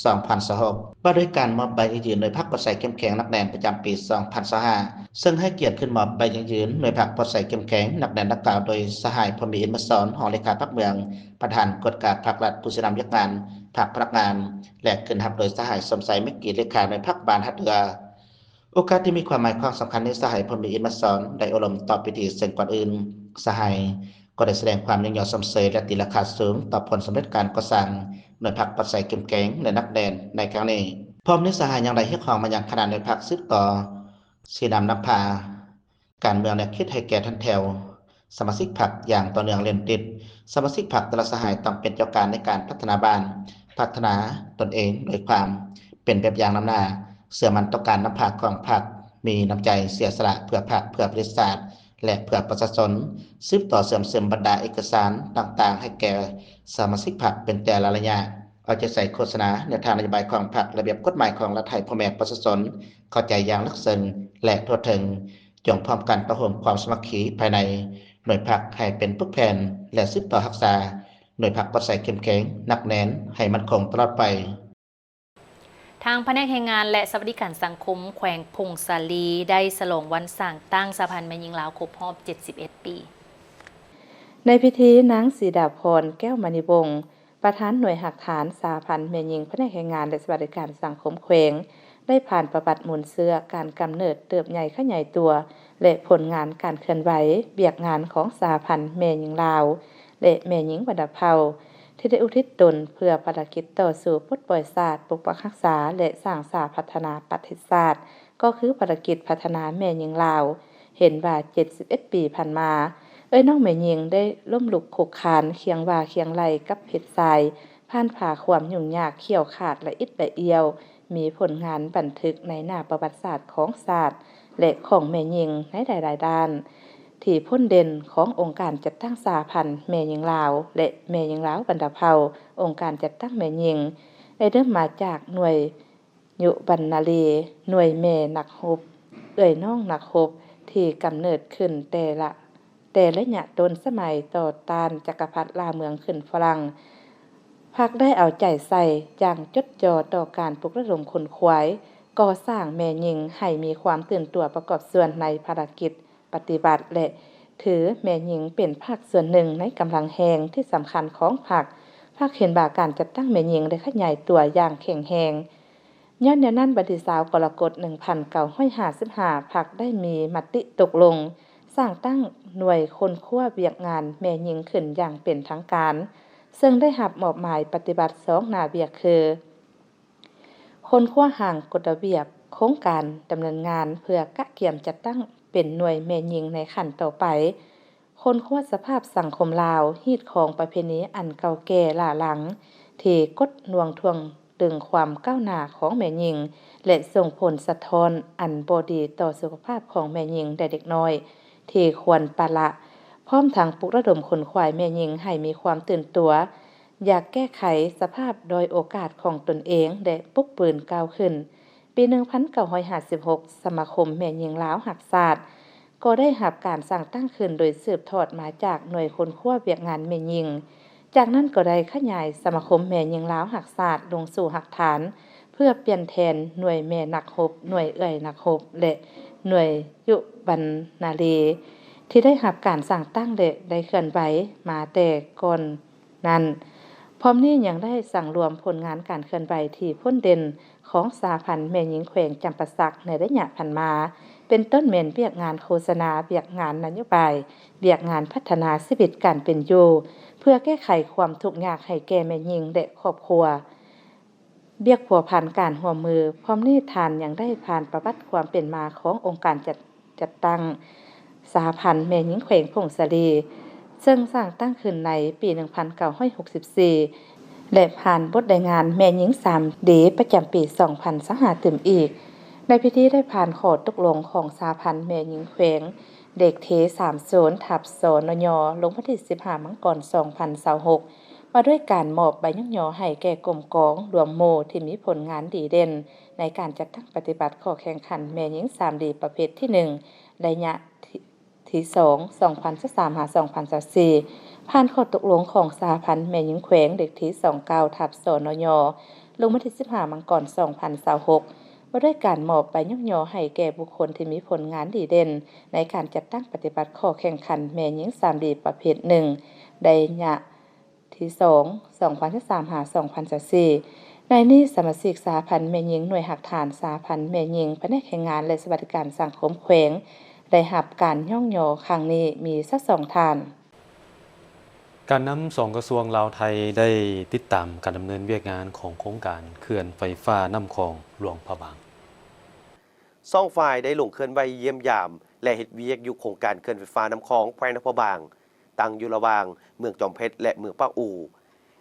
ສອງພັນຊາວຫົກ ວ່າດ້ວຍການມອບໃບຢັ້ງຢືນໜ່ວຍພັກປອດໃສເຂັ້ມແຂງໜັກແໜ້ນປະຈຳປີສອງພັນຊາວຫ້າ ເຊິ່ງໃຫ້ກຽດຂຶ້ນມອບໃບຢັ້ງຢືນໜ່ວຍພັກປອດໃສເຂັ້ມແຂງໜັກແໜ້ນດັ່ງກ່າວໂດຍ ສະຫາຍ ພົມມີ ອິນມະສອນ ຮອງເລຂາພັກເມືອງ, ປະທານກວດກາພັກລັດ, ຜູ້ຊີ້ນຳວຽກງານພັກພະນັກງານ ແລະ ຂຶ້ນຮັບໂດຍ ສະຫາຍ ສົມໄຊ ເມັກກີ ເລຂາໜ່ວຍພັກບ້ານທ່າເຮືອ. ໂອກາດທີ່ມີຄວາມໝາຍຄວາມສຳຄັນນີ້ ສະຫາຍ ພົມມີ ອິນມະສອນ ໄດ້ໂອ້ລົມຕອບພິທີ ເຊິ່ງກ່ອນອື່ນ ສະຫາຍກໍໄດ້ສະແດງຄວາມຍ້ອງຍໍຊົມເຊີຍ ແລະ ຕີລາຄາສູງຕໍ່ຜົນສຳເລັດການກໍ່ສ້າງໜ່ວຍພັກປອດໃສເຂັ້ມແຂງ ແລະ ໜັກແໜ້ນໃນຄັ້ງນີ້. ພ້ອມນີ້ ສະຫາຍຍັງໄດ້ຮຽກຮ້ອງມາຍັງຄະນະໜ່ວຍພັກສືບຕໍ່ຊີ້ນຳນຳພາການເມືອງແນວຄິດໃຫ້ແກ່ຖັນແຖວ ສະມາຊິກພັກຢ່າງຕໍ່ເນື່ອງເລັ່ນຕິດ. ສະມາຊິກພັກແຕ່ລະສະຫາຍຕ້ອງເປັນເຈົ້າການໃນການພັດທະນາບ້ານ, ພັດທະນາຕົນເອງໂດຍຄວາມເປັນແບບຢ່າງນຳໜ້າ, ເຊື່ອໝັ້ນຕໍ່ການນຳພາຂອງພັກ, ມີນ້ຳໃຈເສຍສະຫຼະເພື່ອພັກ, ເພື່ອປະເທດຊາດ ແລະ ເພື່ອປະຊາຊົນ, ສືບຕໍ່ເຊື່ອມຊຶມບັນດາເອກະສານຕ່າງໆໃຫ້ແກ່ສະມາຊິກພັກເປັນແຕ່ລະໄລຍະ, ເອົາໃຈໃສ່ໂຄສະນາແນວທາງນະໂຍບາຍຂອງພັກ, ລະບຽບກົດໝາຍຂອງລັດໃຫ້ພໍ່ແມ່ປະຊາຊົນເຂົ້າໃຈຢ່າງເລິກເຊິ່ງ ແລະ ທົ່ວເຖິງ. ຈົ່ງພ້ອມກັນປະໂຮມຄວາມສາມັກຄີພາຍໃນໜ່ວຍພັກໃຫ້ເປັນປຶກແຜ່ນ ແລະ ສືບຕໍ່ຮັກສາໜ່ວຍພັກປອດໃສເຂັ້ມແຂງໜັກແໜ້ນໃຫ້ໝັ້ນຄົງຕະຫຼອດໄປ. ທາງພະແນກແຮງງານ ແລະ ສະຫວັດດີການສັງຄົມແຂວງຜົ້ງສາລີ ໄດ້ສະຫຼອງວັນສ້າງຕັ້ງສະຫະພັນແມ່ຍິງລາວຄົບຮອບເຈັດສິບເອັດປີ. ໃນພິທີ, ນາງ ສີດາພອນ ແກ້ວມະນີວົງ ປະທານໜ່ວຍຮາກຖານສະຫະພັນແມ່ຍິງ ພະແນກແຮງງານ ແລະ ສະຫວັດດີການສັງຄົມແຂວງ ໄດ້ຜ່ານປະຫວັດມູນເຊື້ອການກຳເນີດ, ເຕີບໃຫຍ່ຂະຫຍາຍຕົວ ແລະ ຜົນງານການເຄື່ອນໄຫວວຽກງານຂອງສະຫະພັນແມ່ຍິງລາວ ແລະ ແມ່ຍິງບັນດາເຜົ່າ ທີ່ໄດ້ອຸທິດຕົນເພື່ອພາລະກິດຕໍ່ສູ້ປົດປ່ອຍຊາດ, ປົກປັກຮັກສາ ແລະ ສ້າງສາພັດທະນາປະເທດຊາດ ກໍຄືພາລະກິດພັດທະນາແມ່ຍິງລາວ. ເຫັນວ່າເຈັດສິບເອັດປີຜ່ານມາ, ເອື້ອຍນ້ອງແມ່ຍິງໄດ້ລົ້ມລຸກຄຸກຄານ, ຄຽງບ່າຄຽງໄຫຼ່ກັບເພັດຊາຍ, ຜ່ານຜ່າຄວາມຫຍຸ້ງຍາກ, ຂ້ຽວຂາດ, ລະອິດລະອ້ຽວ, ມີຜົນງານບັນທຶກໃນໜ້າປະຫວັດສາດຂອງຊາດ ແລະ ຂອງແມ່ຍິງໃນຫຼາຍໆດ້ານ ທີ່ພົ້ນເດັ່ນຂອງອົງການຈັດຕັ້ງສະຫະພັນແມ່ຍິງລາວ ແລະ ແມ່ຍິງລາວບັນດາເຜົ່າ, ອົງການຈັດຕັ້ງແມ່ຍິງ ໄດ້ເລີ່ມມາຈາກໜ່ວຍ ຍຸບັນນາລີ, ໜ່ວຍແມ່ນັກຮົບ, ເອື້ອຍນ້ອງນັກຮົບ ທີ່ກຳເນີດຂຶ້ນແຕ່ລະ ແຕ່ໄລຍະຕົ້ນສະໄໝຕໍ່ຕ້ານຈັກກະພັດລ່າເມືອງຂຶ້ນຝຣັ່ງ. ພັກໄດ້ເອົາໃຈໃສ່ຢ່າງຈົດຈ່ອຕໍ່ການປຸກລະດົມຂົນຂວາຍ, ກໍ່ສ້າງແມ່ຍິງໃຫ້ມີຄວາມຕື່ນຕົວປະກອບສ່ວນໃນພາລະກິດປະຕິວັດ ແລະ ຖືແມ່ຍິງເປັນພາກສ່ວນໜຶ່ງໃນກຳລັງແຮງທີ່ສຳຄັນຂອງພັກ. ພັກເຫັນວ່າການຈັດຕັ້ງແມ່ຍິງໄດ້ຂະຫຍາຍຕົວຢ່າງແຂງແຮງ. ຍ້ອນແນວນັ້ນ, ວັນທີຊາວ ກໍລະກົດ ໜຶ່ງພັນເກົ້າຮ້ອຍຫ້າສິບຫ້າ ພັກໄດ້ມີມະຕິຕົກລົງສ້າງຕັ້ງໜ່ວຍຄົ້ນຄວ້າວຽກງານແມ່ຍິງຂຶ້ນຢ່າງເປັນທາງການ, ເຊິ່ງໄດ້ຮັບມອບໝາຍປະຕິບັດສອງໜ້າວຽກຄື ຄົ້ນຄວ້າຮ່າງກົດລະບຽບໂຄງການດຳເນີນງານ ເພື່ອກະກຽມຈັດຕັ້ງເປັນໜ່ວຍແມ່ຍິງໃນຂັ້ນຕໍ່ໄປ. ຄົ້ນຄວ້າສະພາບສັງຄົມລາວ, ຮີດຄອງປະເພນີອັນເກົ່າແກ່ຫຼ້າຫຼັງ ທີ່ກົດໜ່ວງຖ່ວງດຶງຄວາມກ້າວໜ້າຂອງແມ່ຍິງ ແລະ ສົ່ງຜົນສະທ້ອນອັນບໍ່ດີຕໍ່ສຸຂະພາບຂອງແມ່ຍິງ ແລະ ເດັກນ້ອຍ ທີ່ຄວນປະລະ, ພ້ອມທັງປຸກລະດົມຂົນຂວາຍແມ່ຍິງໃຫ້ມີຄວາມຕື່ນຕົວ, ຢາກແກ້ໄຂສະພາບດ້ອຍໂອກາດຂອງຕົນເອງ ແລະ ປຸກບືນກ້າວຂຶ້ນ. ປີໜຶ່ງພັນເກົ້າຮ້ອຍຫ້າສິບຫົກ ສະມາຄົມແມ່ຍິງລາວຮັກຊາດ ກໍໄດ້ຮັບການສ້າງຕັ້ງຂຶ້ນໂດຍສືບທອດມາຈາກໜ່ວຍຄົ້ນຄວ້າວຽກງານແມ່ຍິງ. ຈາກນັ້ນກໍໄດ້ຂະຫຍາຍສະມາຄົມແມ່ຍິງລາວຮັກຊາດລົງສູ່ຮາກຖານ ເພື່ອປ່ຽນແທນໜ່ວຍແມ່ນັກຮົບ, ໜ່ວຍເອື້ອຍນັກຮົບ ແລະ ໜ່ວຍຍຸບັນນາລີ ທີ່ໄດ້ຮັບການສ້າງຕັ້ງ ແລະ ໄດ້ເຄື່ອນໄຫວມາແຕ່ກ່ອນ ນັ້ນ. ພ້ອມນີ້ຍັງໄດ້ສັງລວມຜົນງານການເຄື່ອນໄຫວທີ່ພົ້ນເດັ່ນຂອງສະຫະພັນແມ່ຍິງແຂວງຈຳປາສັກໃນໄລຍະຜ່ານມາ, ເປັນຕົ້ນແມ່ນວຽກງານໂຄສະນາ, ວຽກງານນະໂຍບາຍ, ວຽກງານພັດທະນາຊີວິດການເປັນຢູ່ ເພື່ອແກ້ໄຂຄວາມທຸກຍາກໃຫ້ແກ່ແມ່ຍິງ ແລະ ຄອບຄົວ. ວຽກພົວພັນການຮ່ວມມື. ພ້ອມນີ້ທ່ານຍັງໄດ້ຜ່ານປະຫວັດຄວາມເປັນມາຂອງອົງການຈັດ ຈັດຕັ້ງສະຫະພັນແມ່ຍິງແຂວງຜົ້ງສາລີ ເຊິ່ງສ້າງຕັ້ງຂຶ້ນໃນປີໜຶ່ງພັນເກົ້າຮ້ອຍຫົກສິບສີ່ ແລະ ຜ່ານບົດລາຍງານແມ່ຍິງສາມດີ ປະຈຳປີສອງພັນຊາວຫ້າຕື່ມອີກ. ໃນພິທີໄດ້ຜ່ານຂໍ້ຕົກລົງຂອງສະຫະພັນແມ່ຍິງແຂວງ ເລກທີສາມສູນ ທັບ ສນຍ ລົງວັນທີສິບຫ້າ ມັງກອນ ສອງພັນຊາວຫົກ ວ່າດ້ວຍການມອບໃບຍ້ອງຍໍໃຫ້ແກ່ກົມກອງລວມໝູ່ທີ່ມີຜົນງານດີເດັ່ນໃນການຈັດຕັ້ງປະຕິບັດຂໍ້ແຂ່ງຂັນແມ່ຍິງສາມດີປະເພດທີໜຶ່ງ ໄລຍະ ທີສອງ ສອງພັນຊາວສາມ ຫາ ສອງພັນຊາວສີ່ ຜ່ານຂໍ້ຕົກລົງຂອງສະຫະພັນແມ່ຍິງແຂວງ ເລກທີສອງເກົ້າ ທັບ ສນຍ ລົງວັນທີສິບຫ້າ ມັງກອນ ສອງພັນຊາວຫົກ ວ່າດ້ວຍການມອບໃບຍ້ອງຍໍໃຫ້ແກ່ບຸກຄົນທີ່ມີຜົນງານດີເດັ່ນໃນການຈັດຕັ້ງປະຕິບັດຂໍ້ແຂ່ງຂັນແມ່ຍິງສາມດີປະເພດໜຶ່ງ ໄລຍະ ທີສອງ ສອງພັນຊາວສາມ ຫາ ສອງພັນຊາວສີ່ ໃນນີ້ສະມາຊິກສະຫະພັນແມ່ຍິງໜ່ວຍຮາກຖານສະຫະພັນແມ່ຍິງພະແນກແຮງງານ ແລະ ສະຫວັດດີການສັງຄົມແຂວງ ໄດ້ຮັບການຍ້ອງຍໍຄັ້ງນີ້ມີຊາວສອງທ່ານ. ການນຳສອງກະຊວງລາວໄທໄດ້ຕິດຕາມການດຳເນີນວຽກງານຂອງໂຄງການເຂື່ອນໄຟຟ້ານ້ຳຂອງຫຼວງພະບາງ. ສອງຝ່າຍໄດ້ລົງເຄື່ອນໄຫວຢ້ຽມຢາມ ແລະ ເຮັດວຽກຢູ່ໂຄງການເຂື່ອນໄຟຟ້ານ້ຳຂອງແຂວງຫຼວງພະບາງ ຕັ້ງຢູ່ລະຫວ່າງເມືອງຈອມເພັດ ແລະ ເມືອງປາກອູ.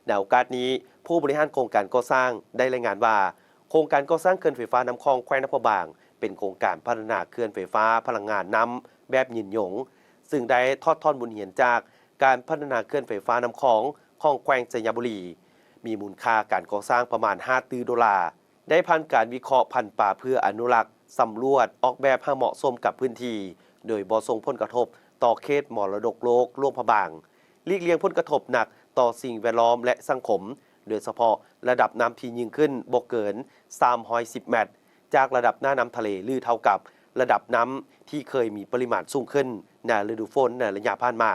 ໃນໂອກາດນີ້, ຜູ້ບໍລິຫານໂຄງການກໍ່ສ້າງໄດ້ລາຍງານວ່າ ໂຄງການກໍ່ສ້າງເຂື່ອນໄຟຟ້ານ້ຳຂອງແຂວງຫຼວງພະບາງ ເປັນໂຄງການພັດທະນາເຂື່ອນໄຟຟ້າພະລັງງານນ້ຳແບບຍືນຍົງ, ຊຶ່ງໄດ້ຖອດຖອນບົດຮຽນຈາກການພັດທະນາເຂື່ອນໄຟຟ້ານ້ຳຂອງຂອງແຂວງໄຊຍະບູລີ, ມີມູນຄ່າການກໍ່ສ້າງປະມານຫ້າຕື້ໂດລາ. ໄດ້ຜ່ານການວິເຄາະພັນປາເພື່ອອະນຸລັກ, ສຳຫຼວດ, ອອກແບບໃຫ້ເໝາະສົມກັບພື້ນທີ່ ໂດຍບໍ່ສົ່ງຜົນກະທົບຕໍ່ເຂດມໍລະດົກໂລກຫຼວງພະບາງ, ຫຼີກລ່ຽງຜົນກະທົບໜັກຕໍ່ສິ່ງແວດລ້ອມ ແລະ ສັງຄົມ, ໂດຍສະເພາະລະດັບນ້ຳທີ່ຍິ່ງຂຶ້ນບໍ່ເກີນສາມຮ້ອຍສິບແມັດ ຈາກລະດັບໜ້ານ້ຳທະເລ ຫຼື ເທົ່າກັບລະດັບນ້ຳທີ່ເຄີຍມີປະລິມານສູງຂຶ້ນໃນລະດູຝົນໃນໄລຍະຜ່ານມາ.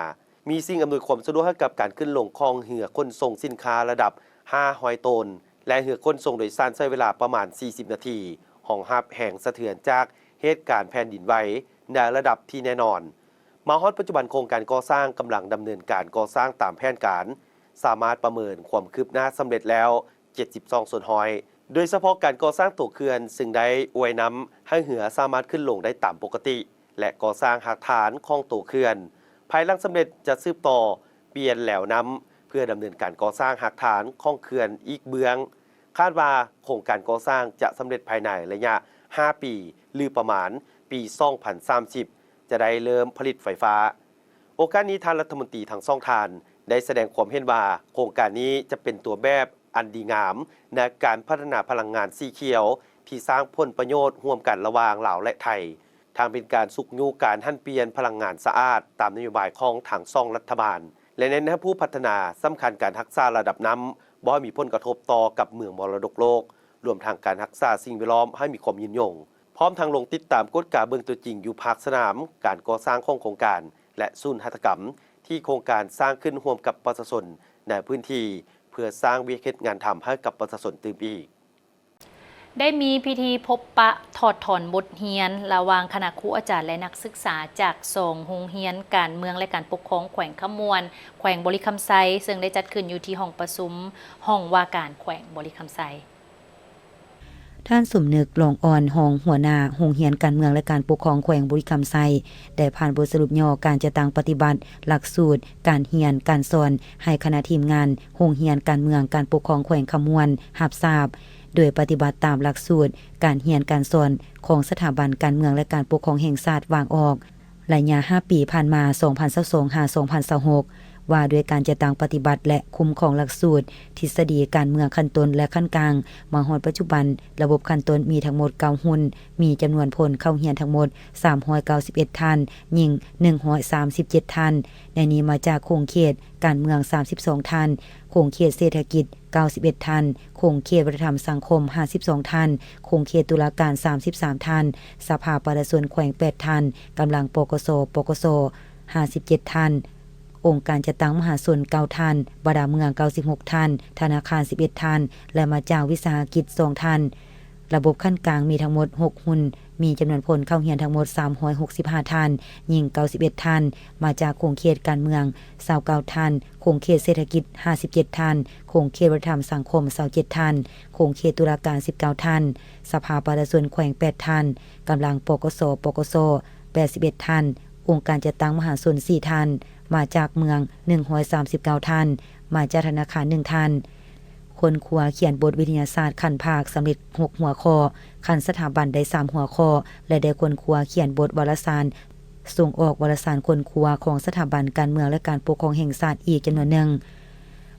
ມີສິ່ງອຳນວຍຄວາມສະດວກໃຫ້ກັບການຂຶ້ນລົງຂອງເຮືອຂົນສົ່ງສິນຄ້າລະດັບຫ້າຮ້ອຍໂຕນ ແລະ ເຮືອຂົນສົ່ງໂດຍສານໃຊ້ເວລາປະມານສີ່ສິບນາທີ, ຮອງຮັບແຮງສະເທືອນຈາກເຫດການແຜ່ນດິນໄຫວໃນລະດັບທີ່ແນ່ນອນ. ມາຮອດປັດຈຸບັນ, ໂຄງການກໍ່ສ້າງກຳລັງດຳເນີນການກໍ່ສ້າງຕາມແຜນການ, ສາມາດປະເມີນຄວາມຄືບໜ້າສຳເລັດແລ້ວ ເຈັດສິບສອງສ່ວນຮ້ອຍ ໂດຍສະເພາະການກໍ່ສ້າງຕົວເຂື່ອນ, ຊຶ່ງໄດ້ອວຍນຳໃຫ້ເຮືອສາມາດຂຶ້ນລົງໄດ້ຕາມປົກກະຕິ ແລະ ກໍ່ສ້າງຮາກຖານຂອງຕົວເຂື່ອນ. ພາຍຫຼັງສຳເລັດ, ຈະສືບຕໍ່ປ່ຽນແລວນ້ຳ ເພື່ອດຳເນີນການກໍ່ສ້າງຮາກຖານຂອງເຂື່ອນອີກເບື້ອງ. ຄາດວ່າໂຄງການກໍ່ສ້າງຈະສຳເລັດພາຍໃນໄລຍະຫ້າປີ ຫຼື ປະມານປີສອງພັນສາມສິບ ຈະໄດ້ເລີ່ມຜະລິດໄຟຟ້າ. ໂອກາດນີ້, ທ່ານລັດຖະມົນຕີທັງສອງທ່ານໄດ້ສະແດງຄວາມເຫັນວ່າ ໂຄງການນີ້ຈະເປັນຕົວແບບອັນດີງາມໃນການພັດທະນາພະລັງງານສີຂຽວ ທີ່ສ້າງຜົນປະໂຫຍດຮ່ວມກັນລະຫວ່າງລາວ ແລະ ໄທ, ທັງເປັນການຊຸກຍູ້ການຫັນປ່ຽນພະລັງງານສະອາດຕາມນະໂຍບາຍຂອງທັງສອງລັດຖະບານ ແລະ ເນັ້ນໃຫ້ຜູ້ພັດທະນາສຳຄັນການຮັກສາລະດັບນ້ຳບໍ່ໃຫ້ມີຜົນກະທົບຕໍ່ກັບເມືອງມໍລະດົກໂລກ, ລວມທັງການຮັກສາສິ່ງແວດລ້ອມໃຫ້ມີຄວາມຍືນຍົງ. ພ້ອມທັງລົງຕິດຕາມກວດກາເບິ່ງຕົວຈິງຢູ່ພາກສະໜາມການກໍ່ສ້າງຂອງໂຄງການ ແລະ ສູນຫັດຖະກຳທີ່ໂຄງການສ້າງຂຶ້ນຮ່ວມກັບປະຊາຊົນໃນພື້ນທີ່ ເພື່ອສ້າງວຽກເຮັດງານທຳໃຫ້ກັບປະຊາຊົນຕື່ມອີກ. ໄດ້ມີພິທີພົບປະຖອດຖອນບົດຮຽນລະຫວ່າງຄະນະຄູອາຈານ ແລະ ນັກສຶກສາຈາກສອງໂຮງຮຽນການເມືອງ ແລະ ການປົກຄອງແຂວງຄຳມ່ວນ, ແຂວງບໍລິຄຳໄຊ, ເຊິ່ງໄດ້ຈັດຂຶ້ນຢູ່ທີ່ຫ້ອງປະຊຸມຫ້ອງວ່າການແຂວງບໍລິຄຳໄຊ. ທ່ານ ສົມນຶກ ຫຼອງອ່ອນ ຮອງຫົວໜ້າໂຮງຮຽນການເມືອງ ແລະ ການປົກຄອງແຂວງບໍລິຄຳໄຊ ໄດ້ຜ່ານບົດສະຫຼຸບຫຍໍ້ການຈັດຕັ້ງປະຕິບັດຫຼັກສູດການຮຽນການສອນ ໃຫ້ຄະນະທີມງານໂຮງຮຽນການເມືອງ ການປົກຄອງແຂວງຄຳມ່ວນຮັບຊາບ, ໂດຍປະຕິບັດຕາມຫຼັກສູດການຮຽນການສອນຂອງສະຖາບັນການເມືອງ ແລະ ການປົກຄອງແຫ່ງຊາດວາງອອກ ໄລຍະຫ້າປີຜ່ານມາ ສອງພັນຊາວສອງ ຫາ ສອງພັນຊາວຫົກ ວ່າດ້ວຍການຈັດຕັ້ງປະຕິບັດ ແລະ ຄຸ້ມຄອງຫຼັກສູດທິດສະດີການເມືອງຂັ້ນຕົ້ນ ແລະ ຂັ້ນກາງ. ມາຮອດປັດຈຸບັນ, ລະບົບຂັ້ນຕົ້ນມີທັງໝົດເກົ້າຮຸ່ນ, ມີຈຳນວນຄົນເຂົ້າຮຽນທັງໝົດສາມຮ້ອຍເກົ້າສິບເອັດທ່ານ, ຍິງໜຶ່ງຮ້ອຍສາມສິບເຈັດທ່ານ, ໃນນີ້ມາຈາກຂົງເຂດການເມືອງສາມສິບສອງທ່ານ, ຂົງເຂດເສດຖະກິດເກົ້າສິບເອັດທ່ານ, ຂົງເຂດວັດທະນະທຳສັງຄົມຫ້າສິບສອງທ່ານ, ຂົງເຂດຕຸລາການສາມສິບສາມທ່ານ, ສະພາປະຊາຊົນແຂວງແປດທ່ານ, ກຳລັງ ປກສ, ປກສ ຫ້າສິບເຈັດທ່ານ, ອົງການຈັດຕັ້ງມະຫາຊົນເກົ້າທ່ານ, ບັນດາເມືອງເກົ້າສິບຫົກທ່ານ, ທະນາຄານສິບເອັດທ່ານ ແລະ ມາຈາກວິສາຫະກິດສອງທ່ານ. ລະບົບຂັ້ນກາງມີທັງໝົດຫົກຮຸ່ນ, ມີຈຳນວນຄົນເຂົ້າຮຽນທັງໝົດສາມຮ້ອຍຫົກສິບຫ້າທ່ານ, ຍິງເກົ້າສິບເອັດທ່ານ, ມາຈາກຂົງເຂດການເມືອງຊາວເກົ້າທ່ານ, ຂົງເຂດເສດຖະກິດຫ້າສິບເຈັດທ່ານ, ຂົງເຂດວັດທະນະທຳສັງຄົມຊາວເຈັດທ່ານ, ຂົງເຂດຕຸລາການສິບເກົ້າທ່ານ, ສະພາປະຊາຊົນແຂວງແປດທ່ານ, ກຳລັງ ປກສ, ປກສ ແປດສິບເອັດທ່ານ, ອົງການຈັດຕັ້ງມະຫາຊົນສີ່ທ່ານ, ມາຈາກເມືອງໜຶ່ງຮ້ອຍສາມສິບເກົ້າທ່ານ, ມາຈາກທະນາຄານໜຶ່ງທ່ານ. ຄົ້ນຄວ້າຂຽນບົດວິທະຍາສາດຂັ້ນພາກສຳເລັດຫົກຫົວຂໍ້, ຂັ້ນສະຖາບັນໄດ້ສາມຫົວຂໍ້ ແລະ ໄດ້ຄົ້ນຄວ້າຂຽນບົດວາລະສານ ສົ່ງອອກວາລະສານຄົ້ນຄວ້າຂອງສະຖາບັນການເມືອງ ແລະ ການປົກຄອງແຫ່ງຊາດອີກຈຳນວນໜຶ່ງ.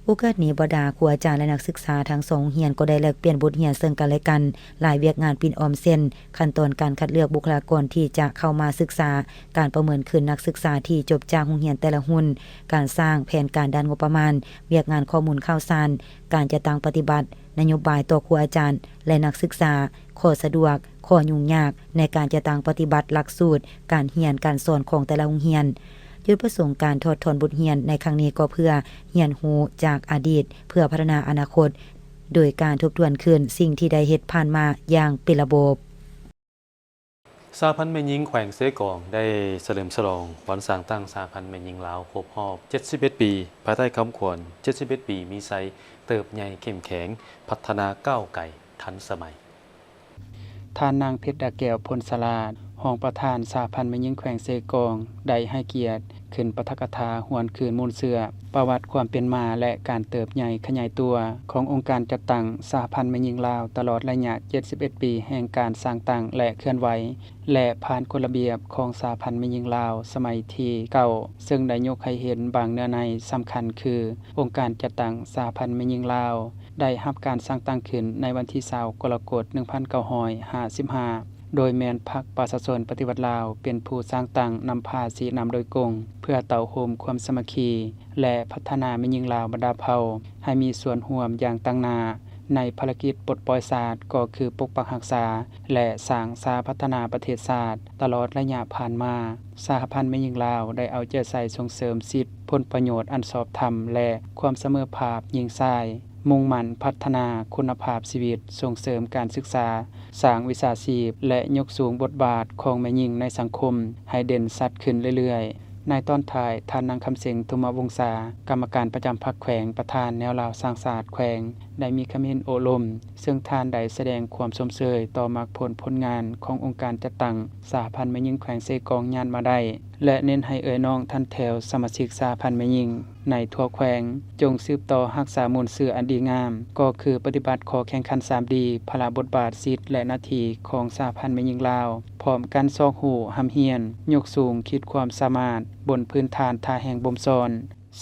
ໂອກາດນີ້ ບັນດາຄູອາຈານ ແລະ ນັກສຶກສາທັງສອງໂຮງຮຽນກໍໄດ້ແລກປ່ຽນບົດຮຽນເຊິ່ງກັນແລະກັນ, ຫຼາຍວຽກງານປິ່ນອອມເຊັ່ນ ຂັ້ນຕອນການຄັດເລືອກບຸກຄະລາກອນທີ່ຈະເຂົ້າມາສຶກສາ, ການປະເມີນຄືນນັກສຶກສາທີ່ຈົບຈາກໂຮງຮຽນແຕ່ລະຮຸ່ນ, ການສ້າງແຜນການດ້ານງົບປະມານ, ວຽກງານຂໍ້ມູນຂ່າວສານ, ການຈັດຕັ້ງປະຕິບັດນະໂຍບາຍຕໍ່ຄູອາຈານ ແລະ ນັກສຶກສາ, ຂໍ້ສະດວກ, ຂໍ້ຫຍຸ້ງຍາກໃນການຈັດຕັ້ງປະຕິບັດຫຼັກສູດການຮຽນການສອນຂອງແຕ່ລະໂຮງຮຽນ. ຈຸດປະສົງການຖອດຖອນບົດຮຽນໃນຄັ້ງນີ້ກໍເພື່ອຮຽນຮູ້ຈາກອະດີດ ເພື່ອພັດທະນາອະນາຄົດ ໂດຍການທົບທວນຄືນສິ່ງທີ່ໄດ້ເຮັດຜ່ານມາຢ່າງເປັນລະບົບ. ສະຫະພັນແມ່ຍິງແຂວງເຊກອງໄດ້ສະເຫຼີມສະຫຼອງວັນສ້າງຕັ້ງສະຫະພັນແມ່ຍິງລາວຄົບຮອບເຈັດສິບເອັດປີ ພາຍໃຕ້ຄຳຂວັນ ເຈັດສິບເອັດປີມີໄຊ ເຕີບໃຫຍ່ເຂັ້ມແຂງ ພັດທະນາກ້າວໄກ ທັນສະໄໝ. ທ່ານນາງ ເພັດດາແກ້ວ ພົນສະຫຼາດ ຮອງປະທານສະຫະພັນແມ່ຍິງແຂວງເຊກອງ ໄດ້ໃຫ້ກຽດຂຶ້ນປາຖະກະຖາຫວນຄືນມູນເຊື້ອ ປະຫວັດຄວາມເປັນມາ ແລະ ການເຕີບໃຫຍ່ຂະຫຍາຍຕົວຂອງອົງການຈັດຕັ້ງສະຫະພັນແມ່ຍິງລາວ ຕະຫຼອດໄລຍະເຈັດສິບເອັດປີແຫ່ງການສ້າງຕັ້ງ ແລະ ເຄື່ອນໄຫວ ແລະ ຜ່ານກົດລະບຽບຂອງສະຫະພັນແມ່ຍິງລາວສະໄໝທີເກົ້າ ເຊິ່ງໄດ້ຍົກໃຫ້ເຫັນບາງເນື້ອໃນສຳຄັນຄື ອົງການຈັດຕັ້ງສະຫະພັນແມ່ຍິງລາວ ໄດ້ຮັບການສ້າງຕັ້ງຂຶ້ນໃນວັນທີຊາວ ກໍລະກົດ ໜຶ່ງພັນເກົ້າຮ້ອຍຫ້າສິບຫ້າ ໂດຍແມ່ນພັກປະຊາຊົນປະຕິວັດລາວເປັນຜູ້ສ້າງຕັ້ງນຳພາຊີ້ນຳໂດຍກົງ ເພື່ອເຕົ້າໂຮມຄວາມສາມັກຄີ ແລະ ພັດທະນາແມ່ຍິງລາວບັນດາເຜົ່າໃຫ້ມີສ່ວນຮ່ວມຢ່າງຕັ້ງໜ້າໃນພາລະກິດປົດປ່ອຍຊາດ ກໍຄືປົກປັກຮັກສາ ແລະ ສ້າງສາພັດທະນາປະເທດຊາດ. ຕະຫຼອດໄລຍະຜ່ານມາ, ສະຫະພັນແມ່ຍິງລາວໄດ້ເອົາໃຈໃສ່ສົ່ງເສີມສິດ, ຜົນປະໂຫຍດອັນຊອບທຳ ແລະ ຄວາມສະເໝີພາບຍິງຊາຍ, ມຸ່ງໝັ້ນພັດທະນາຄຸນນະພາບຊີວິດ, ສົ່ງເສີມການສຶກສາ, ສ້າງວິຊາຊີບ ແລະ ຍົກສູງບົດບາດຂອງແມ່ຍິງໃນສັງຄົມໃຫ້ເດັ່ນຊັດຂຶ້ນເລື້ອຍໆ. ໃນຕອນທ້າຍ, ທ່ານນາງ ຄຳເສັງ ທຸມມະວົງສາ, ກຳມະການປະຈຳພັກແຂວງ, ປະທານແນວລາວສ້າງຊາດແຂວງ, ໄດ້ມີຄຳເຫັນໂອ້ລົມ, ເຊິ່ງທ່ານໄດ້ສະແດງຄວາມຊົມເຊີຍຕໍ່ໝາກຜົນຜົນງານຂອງອົງການຈັດຕັ້ງສະຫະພັນແມ່ຍິງແຂວງເຊກອງຍາດມາໄດ້ ແລະ ເນັ້ນໃຫ້ເອື້ອຍນ້ອງຖັນແຖວສະມາຊິກສະຫະພັນແມ່ຍິງໃນທົ່ວແຂວງ ຈົ່ງສືບຕໍ່ຮັກສາມູນເຊື້ອອັນດີງາມ, ກໍຄືປະຕິບັດຂໍ້ແຂ່ງຂັນສາມດີ, ພາລະບົດບາດ, ສິດ ແລະ ໜ້າທີ່ຂອງສະຫະພັນແມ່ຍິງລາວ, ພ້ອມກັນຊອກຮູ້, ຮ່ຳຮຽນ, ຍົກສູງຂີດຄວາມສາມາດ ບົນພື້ນຖານທ່າແຮງບົ່ມຊ້ອນ,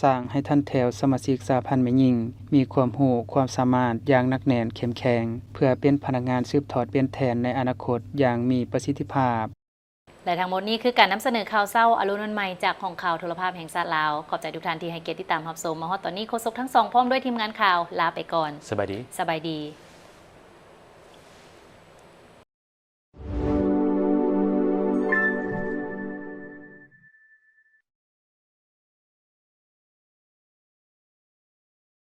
ສ້າງໃຫ້ຖັນແຖວສະມາຊິກສະຫະພັນແມ່ຍິງມີຄວາມຮູ້ຄວາມສາມາດຢ່າງໜັກແໜ້ນເຂັ້ມແຂງ ເພື່ອເປັນພະນັກງານສືບທອດປ່ຽນແທນໃນອະນາຄົດຢ່າງມີປະສິດທິພາບ. ແລະ ທັງໝົດນີ້ຄືການນຳສະເໜີຂ່າວເຊົ້າອາລຸນວັນໃໝ່ຈາກຫ້ອງຂ່າວໂທລະພາບແຫ່ງຊາດລາວ. ຂອບໃຈທຸກທ່ານທີ່ໃຫ້ກຽດຕິດຕາມຮັບຊົມ. ມາຮອດຕອນນີ້ ໂຄສົກທັງສອງພ້ອມດ້ວຍທີມງານຂ່າວລາໄປກ່ອນ. ສະບາຍດີ. ສະບາຍດີ.